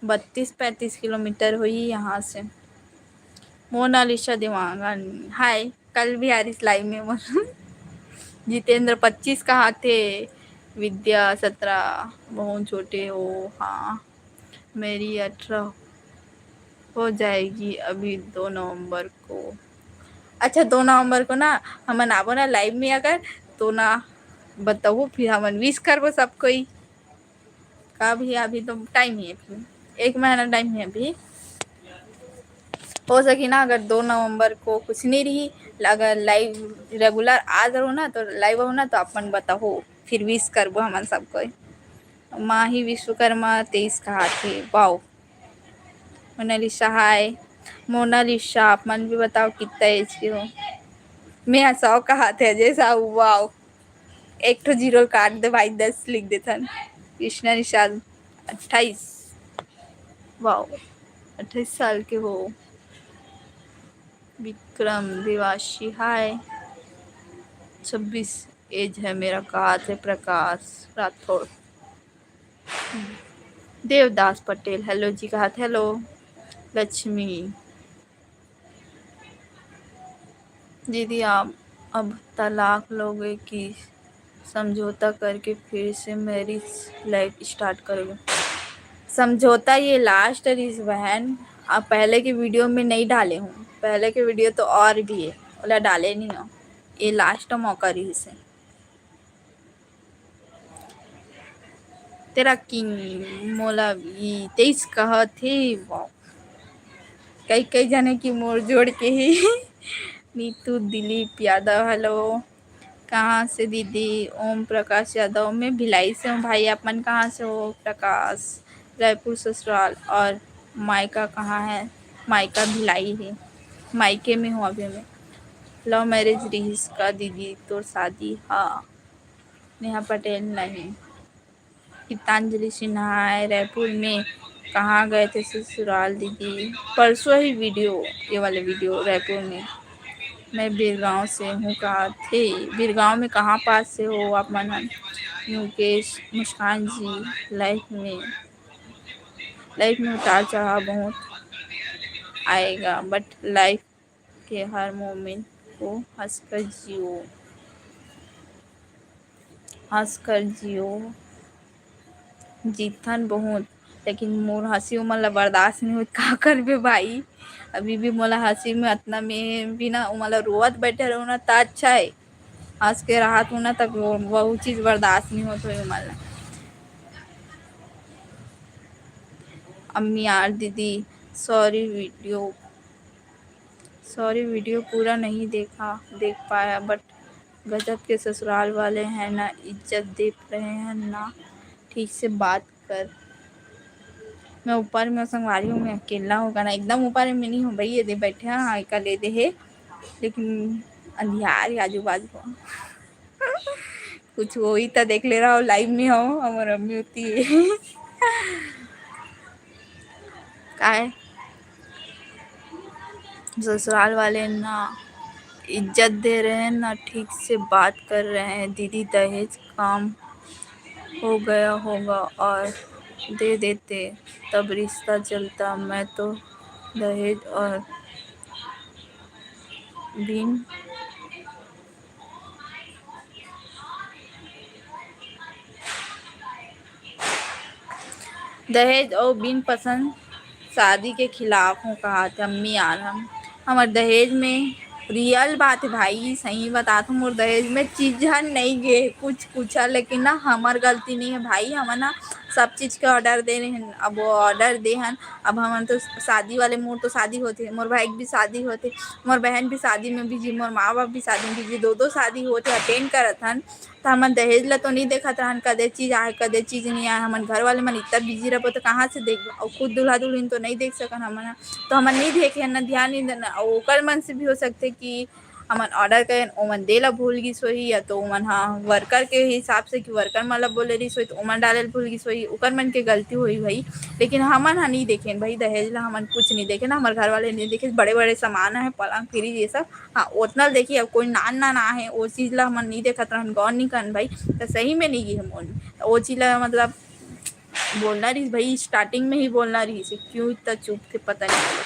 बत्तीस पैंतीस किलोमीटर होही यहाँ से। मोनालिसा देवांगन, हाय, कल भी आ रही लाइव में बोलूँ। जितेंद्र पच्चीस कहा थे, विद्या सत्रह, बहुत छोटे हो। हाँ, मेरी अठारह हो जाएगी अभी दो नवंबर को। अच्छा, दो नवंबर को ना हमन आबो ना लाइव में, अगर तो ना बताओ, फिर हमन विश करबो सब कोई। का भी, अभी तो टाइम है, अभी एक महीना टाइम है अभी। हो सकी ना, अगर दो नवंबर को कुछ नहीं रही, अगर लाइव रेगुलर आ जाओ ना, तो लाइव हो ना, तो अपन बताओ, फिर विश करबो हमन सब कोई। माही विश्वकर्मा तेईस कहा थे, वाओ। मोनालिसा, हाय। मोनालिसा, आप मन भी बताओ कितना एज के हो? मैं सौ कहा थे, अजय साहू, वाओ। एक ठो जीरो काट दे भाई, दस लिख देथन। कृष्णा निषाद, अट्ठाईस। वाओ, अट्ठाईस साल के हो। विक्रम देवाशी, हाय। छब्बीस एज है मेरा, कहा थे प्रकाश राठौड़। देवदास पटेल, हेलो जी, कहा थे हेलो। लक्ष्मी, दीदी आप अब तलाक लोगे कि समझौता करके फिर से मैरिज लाइफ स्टार्ट करोगे? समझौता ये लास्ट रहीस बहन, अब पहले के वीडियो में नहीं डाले हूँ, पहले के वीडियो तो और भी है, ओला डाले नहीं हो, ये लास्ट मौका रहीस हे। तेरा किंग मोला भी तेईस कहा थे, वाओ। कई कई जने की मोर जोड़ के ही। नीतू दिलीप यादव, हेलो। कहाँ से दीदी? ओम प्रकाश यादव, मैं भिलाई से हूँ भाई, आप मन कहाँ से हो? प्रकाश, रायपुर ससुराल और मायका कहाँ है? मायका भिलाई है, मायके में हूँ अभी मैं। लव मैरिज रिहिस का दीदी तोर शादी? हाँ। नेहा पटेल, नहीं। गीतांजलि सिन्हा है रायपुर में, कहाँ गए थे ससुराल दीदी? परसों ही वीडियो, ये वाले वीडियो रायपुर में। मैं बीरगांव से हूँ, कहा थे बीरगांव में कहाँ पास से हो आप मन? मुकेश, मुस्कान जी, लाइफ में, लाइफ में उतार चढ़ाव बहुत आएगा, बट लाइफ के हर मोमेंट को हंसकर जियो, हंसकर जियो। जीथन बहुत, लेकिन मोर हंसी उमन ला बर्दाश्त नहीं होत, का करबे भाई? अभी भी मोला हंसी में अतना में भी ना, उमन ला रोवत बैठे रहो ना, त अच्छा है। हंस के राहत हो ना, तब वो, वो चीज बर्दाश्त नहीं होत होई उमन ला। अम्मी यार दीदी, सॉरी वीडियो सॉरी, वीडियो पूरा नहीं देखा, देख पाया, बट गजब के ससुराल वाले हैं ना, इज्जत दे रहे हैं ना, ठीक से बात कर। मैं ऊपर में संगवारी हूँ, मैं अकेला हूँ ना, एकदम ऊपर में नहीं हूँ भाई, ये दे बैठे हैं, हाँ, एका ले दे है, लेकिन अंधियार है आजू बाजू। कुछ वही तो देख ले रहा हो, लाइव में हो, हमर अम्मी होती है। काय? ससुराल वाले ना इज्जत दे रहे हैं, ना ठीक से बात कर रहे हैं। दीदी, दहेज कम हो गया होगा और दे देते, तब रिश्ता चलता। मैं तो दहेज और बिन दहेज अउ बिन पसंद शादी के खिलाफ हूँ, कहा थे अम्मी यार। हम हमर दहेज में, रियल बात है भाई, सही बतात हूँ, मोर दहेज में चीज हर नहीं गे, कुछ कुछ है, लेकिन ना हमर गलती नहीं है भाई, हमन ना सब चीज के order दे रहे हैं। अब वो order दे हन, अब हमन तो शादी वाले, मोर तो शादी होते, मोर भाई के भी शादी होते, मोर बहन भी शादी में busy, मोर माँ बाप भी शादी में busy, दो दो शादी होते, attend करत हन। तो हमन दहेज ला तो नहीं देखत रहन, कदे चीज आए, कदे चीज नहीं आए। हमन घर वाले मन इतना busy रहबो तो कहाँ से देखबो? और खुद दूल्हा दुल्हन तो नहीं देख सकन हमन ह, तो हमन नहीं देखे हन, ना ध्यान नहीं देना। और ओकर मन से भी हो सकथे कि हमन order करेन, ओमन दे ला भूल गिस होही, या तो ओमन ह worker के हिसाब से कि worker मन ला बोले रहिस होही, तो ओमन डाले ला भूल गिस होही, ओकर मन के गलती होही भाई। लेकिन हमन ह नहीं देखेन भाई, दहेज ला हमन कुछ नहीं देखेन, हमर घर वाले नहीं देखे। बड़े बड़े सामान है, पलंग, फ्रिज, ये सब, हाँ, ओतना ल देखी। अब कोई नान नान आहे, वो चीज ला हमन नहीं देखत रहन, गौर नहीं करन भाई, तो सही में नहीं गिस मोर। तो वो चीज ला मतलब बोलना रहिस भाई, starting में ही बोलना रहिस, क्यों इतना चुप थे, पता नहीं चला।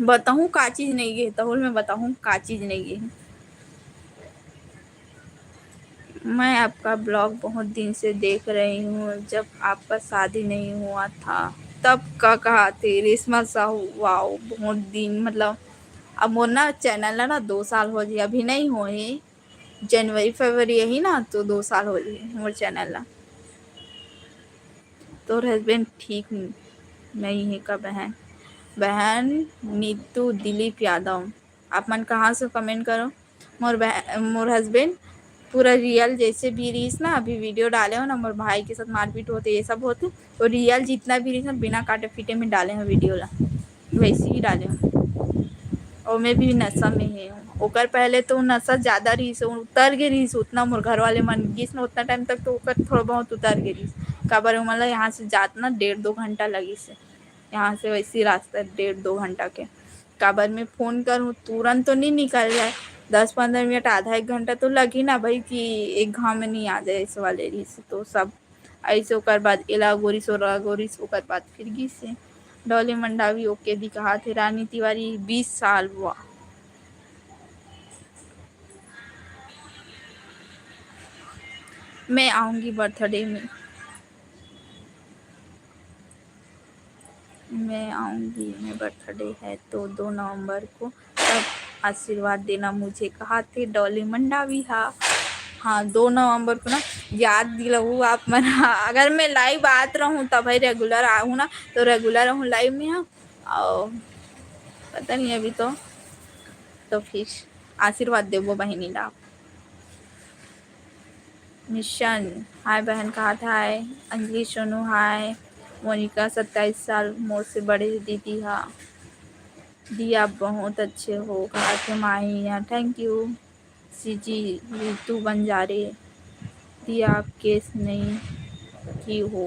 बताऊँ का चीज नहीं गिस, तहूल में बताऊँ का चीज नहीं गिस। मैं आपका blog बहुत दिन से देख रही हूँ, जब आपका शादी नहीं हुआ था तब का कहा थे, रेशमा साहू। Wow, बहुत दिन, मतलब अब मोर ना channel ला ना दो साल हो जी, अभी नहीं होही, जनवरी फरवरी यही ना तो दो साल हो जी मोर channel ला। तोर husband ठीक नहीं है का बहन? बहन नीतू दिलीप यादव, आप मन कहाँ से comment करो? मोर बह-, मोर husband पूरा real जैसे भी रहिस ना, अभी video डाले हो ना, मोर भाई के साथ मारपीट होते, ये सब होते, वो real जितना भी रहिस ना, बिना काटे पीटे में डाले हैं video ला, वैसे ही डाले हैं। और मैं भी नशा में ही हूँ। ओकर पहले तो नशा ज्यादा रहिस, उतर गे रहिस, उतना मोर घर वाले मन गिस ना, उतना time तक तो ओकर थोड़ा बहुत उतर गे रहिस। काबर ओमन ला यहाँ से जात ना डेढ़ दो घंटा लगिस है, यहाँ से वैसे ही रास्ता डेढ़ दो घंटा के। काबर मैं फोन करूँ, तुरंत तो नहीं निकल जाए, दस पंद्रह मिनट, आधा एक घंटा तो लगी ना भाई, कि एक घाव में नहीं आ जाए, ऐसे वाले रहिस। तो सब ऐसे, ओकर बाद एला गोरिस, ओला गोरिस, ओकर बाद फिर गिस से। डॉली मंडावी OK दिखात हे, रानी तिवारी बीस साल हुआ। मैं आऊंगी birthday में, मैं आऊंगी, मैं birthday है तो दो नवंबर को, तब आशीर्वाद देना मुझे, कहा थे डॉली मंडावी हा। हाँ, दो नवंबर को ना, याद दिलाऊ आप मन। हाँ, अगर मैं live आत रहूँ तब है, regular आहूँ ना, तो regular आहूँ live में। हाँ, और पता नहीं अभी तो, तो फिर आशीर्वाद देबो बहिनी ला। मिशन, हाय बहन, कहा था? हाय अंजलि सोनू, हाय मोनिका, सत्ताईस साल मोर से बड़े दीदी हा। दी, आप बहुत अच्छे हो, कहा थे माही यहाँ, thank you। सीजी रितु बंजारे, दी, आप केस नहीं की हो?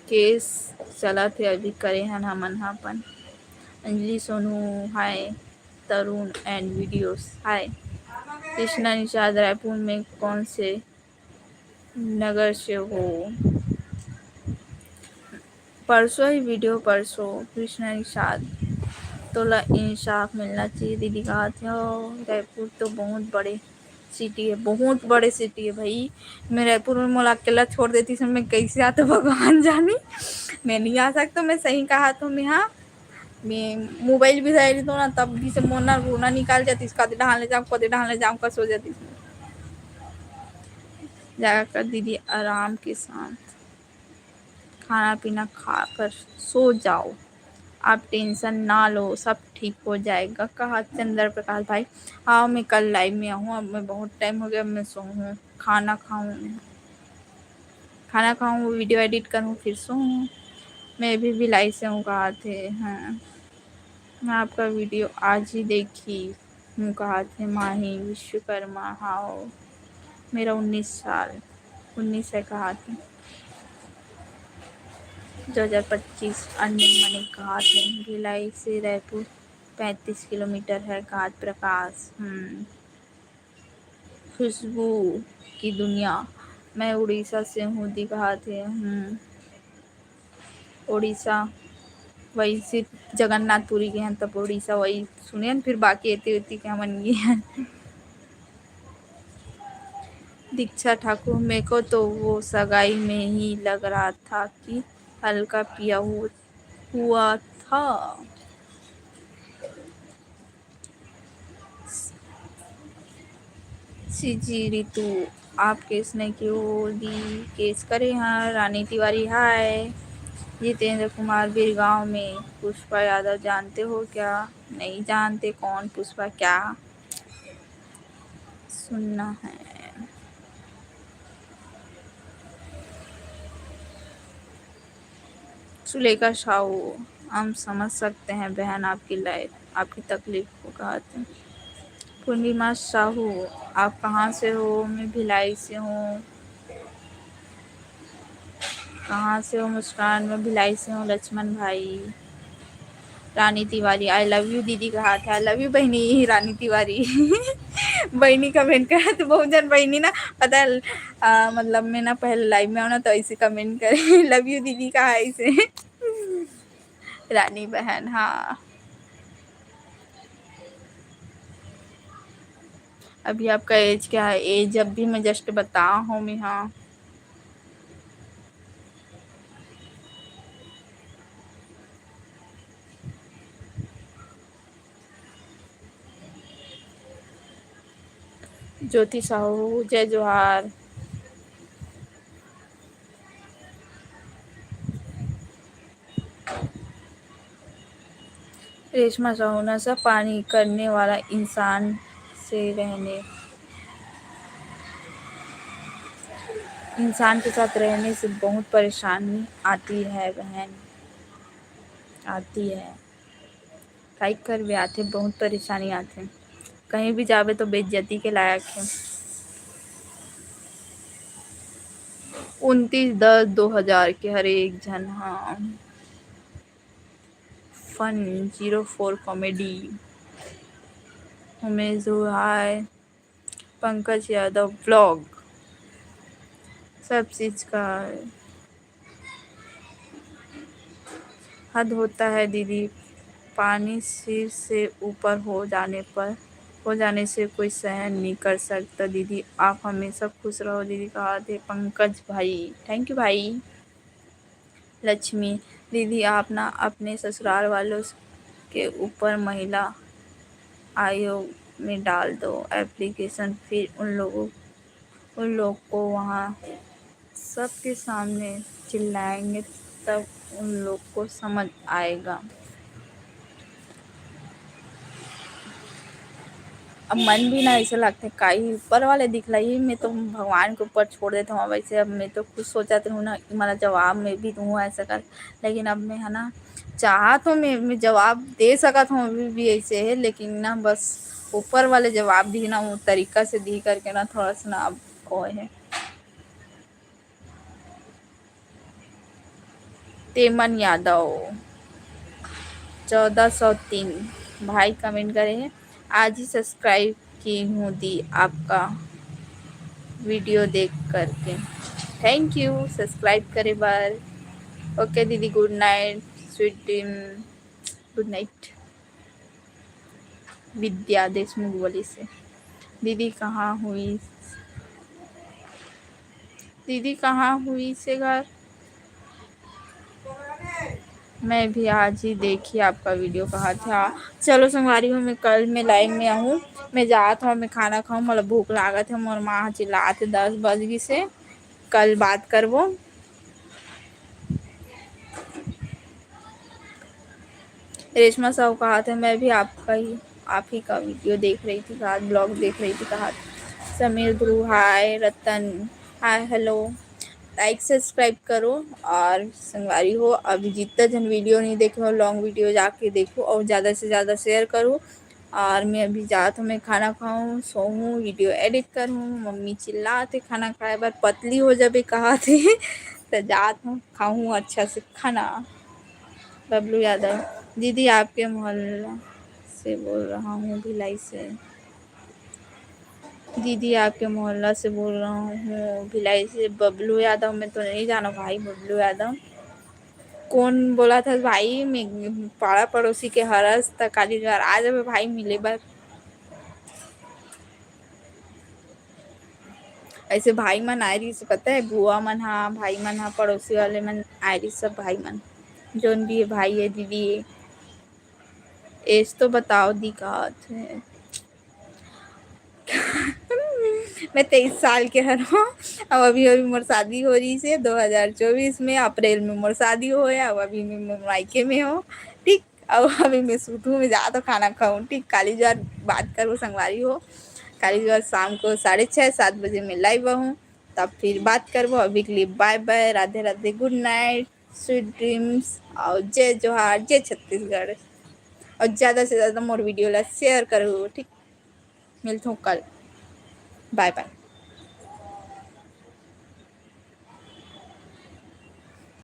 केस चलत हे अभी, करे हन हमन ह अपन। अंजलि सोनू, हाय। तरुण and videos, हाय। कृष्णा निषाद, रायपुर में कौन से नगर से हो? परसों ही video, परसों। कृष्णा निषाद, तोला इंसाफ मिलना चाहिए दीदी, कहा थे। ओ, रायपुर तो बहुत बड़े city है, बहुत बड़े city है भाई। मैं रायपुर में मोला अकेला छोड़ देती से मैं कैसे आता भगवान जानी। मैं नहीं आ सकता, मैं सही कहा तो मैं, हाँ, मैं mobile भी धरे तो ना, तब भी से मोर ना रोना निकाल जाती, कदे डहान ले जाऊँ, कदे डहान ले जाऊँ, का सो जाती। जाकर दीदी आराम के साथ खाना पीना खाकर सो जाओ, आप tension ना लो, सब ठीक हो जाएगा, कहा चंद्र प्रकाश भाई। हाँ, मैं कल live में आऊँ, अब मैं बहुत time हो गया, अब मैं सोऊँ, खाना खाऊँ, खाना खाऊँ, video edit करूँ, फिर सोऊँ। मैं भी भिलाई से हूँ, कहा थे। हाँ, मैं आपका video आज ही देखी हूँ, कहा थे माही विश्वकर्मा। हाँ, मेरा उन्नीस साल, उन्नीस है, कहा थे। दो हज़ार पच्चीस, अनिल मणि, कहा थे। भिलाई से रायपुर पैंतीस किलोमीटर है, कहा थे प्रकाश। हम्म। खुशबू की दुनिया, मैं उड़ीसा से हूँ दी, कहा थे। हम्म। उड़ीसा, वही सिर्फ जगन्नाथपुरी के हैं, तब उड़ीसा वही सुने हैं, फिर बाकी एती उती के हमन गे हैं। दीक्षा ठाकुर, मेरे को तो वो सगाई में ही लग रहा था कि हल्का पिया हु-, हुआ था। सीजी रितु, आप केस नहीं किए हो दी, केस करे हैं। रानी तिवारी, हाय। जितेंद्र कुमार, बीरगांव में पुष्पा यादव जानते हो क्या? नहीं जानते। कौन पुष्पा, क्या सुनना है? सुलेखा साहू, हम समझ सकते हैं बहन आपकी लाइफ, आपकी तकलीफ को, कहा थे। पूर्णिमा साहू, आप कहाँ से हो? मैं भिलाई से हूँ। कहाँ से हो मुस्कान? मैं भिलाई से हूँ। लक्ष्मण भाई, रानी तिवारी, I love you दीदी कहा थे। I love you बहिनी, रानी तिवारी। बहिनी कमेंट करा तो बहुत जन बहिनी ना, पता है, आ, मतलब मैं ना पहले लाइव में आऊँ ना तो ऐसे कमेंट करे, लव यू दीदी कहा ऐसे। रानी बहन, हाँ। अभी आपका एज क्या है? एज अब भी मैं जस्ट बता हूँ मैं, हाँ। ज्योति साहू, जय जोहार। रेशमा साहू, नशा पानी करने वाला इंसान से रहने, इंसान के साथ रहने से बहुत परेशानी आती है बहन, आती है। काई करबे, आथे, बहुत परेशानी आथे। कहीं भी जाबे तो बेइज्जती के लायक है। उनतीस दस दो हजार के हर एक झन, हाँ। Fun zero four comedy, Umesh धुहाय, पंकज यादव vlog, सब चीज का हद होता है दीदी, पानी सिर से ऊपर हो जाने पर, हो जाने से कोई सहन नहीं कर सकता दीदी। आप हमेशा खुश रहो दीदी, कहा थे पंकज भाई। Thank you भाई। लक्ष्मी, दीदी आप ना अपने ससुराल वालों के ऊपर महिला आयोग में डाल दो application, फिर उन लोगों, उन लोग को वहाँ सबके सामने चिल्लाएंगे, तब उन लोग को समझ आएगा। अब मन भी ना ऐसे लगथे, काई ऊपर वाले दिखलाई, मैं तो भगवान के ऊपर छोड़ देता हूँ। अब ऐसे अब मैं तो खुद सोचत रहूँ ना कि मला जवाब मैं भी दूँ ऐसा कर, लेकिन अब मैं है ना चाहत हूँ, मैं, मैं जवाब दे सकत हूँ अभी भी ऐसे है, लेकिन ना बस ऊपर वाले जवाब दी ना वो तरीका से दी करके ना थोड़ा सा ना अब वो है। तेमन यादव चौदह सौ तीन भाई कमेंट करे हैं, आज ही सब्सक्राइब की हूँ दी आपका वीडियो देख करके। Thank you सब्सक्राइब करे बर। OK दीदी, good night, sweet dream, good night। विद्या देशमुख बोली से, दीदी कहाँ हुई, दीदी कहाँ हुई से घर? मैं भी आज ही देखी आपका वीडियो, कहा था। चलो संगवारी हो, मैं कल मैं लाइव में आहूँ, मैं जात हूँ, मैं खाना खाऊँ, मतलब भूख लागत है, मोर माँ चिल्लात है, दस बज गई से, कल बात करबो। रेशमा साहू कहा थे, मैं भी आपका ही, आप ही का वीडियो देख रही थी, आज ब्लॉग देख रही थी, कहा थे। समीर ध्रुव, हाय। रतन, हाय, हेलो। लाइक सब्सक्राइब करो और संगवारी हो, अभी जितना जन वीडियो नहीं देखे हो, लॉन्ग वीडियो जाके देखो और ज़्यादा से ज़्यादा शेयर करो। और मैं अभी जात हूँ, मैं खाना खाऊँ, सोहूँ, वीडियो एडिट करूँ। मम्मी चिल्लात हे खाना खाए बर, पतली हो जाबे कहा थे। तो जात हूँ, खाऊँ अच्छा से खाना। बबलू यादव, दीदी आपके मोहल्ला से बोल रहा हूँ, भिलाई से। दीदी आपके मोहल्ला से बोल रहा हूँ, भिलाई से। बबलू यादव मैं तो नहीं जानो भाई, बबलू यादव। कौन बोला था भाई, मैं पाड़ा पड़ोसी के हरस त काली जुआर आ जाबे भाई मिले बर। ऐसे भाई मन आए रहिस, पता है, बुआ मन हा, भाई मन हा, पड़ोसी वाले मन आए रहिस, सब भाई मन, जोन भी है भाई है, दीदी है। एज तो बताओ दी, कहा थे। मैं तेईस साल के हर हूँ। अब अभी अभी मोर शादी हो रही से दो हज़ार चौबीस में, अप्रैल में मोर शादी हो है। अब अभी मैं मोर मायके में हूँ, ठीक। अब अभी मैं सूतू में जा तो खाना खाऊँ, ठीक। काली जुहार, बात करबो संगवारी हो। काली जुहार शाम को साढ़े छः सात बजे मैं लाइव आहूँ, तब फिर बात करबो। अभी के लिए बाय बाय, राधे राधे, गुड नाइट, स्वीट ड्रीम्स, और जय जोहार, जय छत्तीसगढ़। और ज़्यादा से ज़्यादा मोर वीडियो ला शेयर करो, ठीक। मिलथों कल, बाय बाय।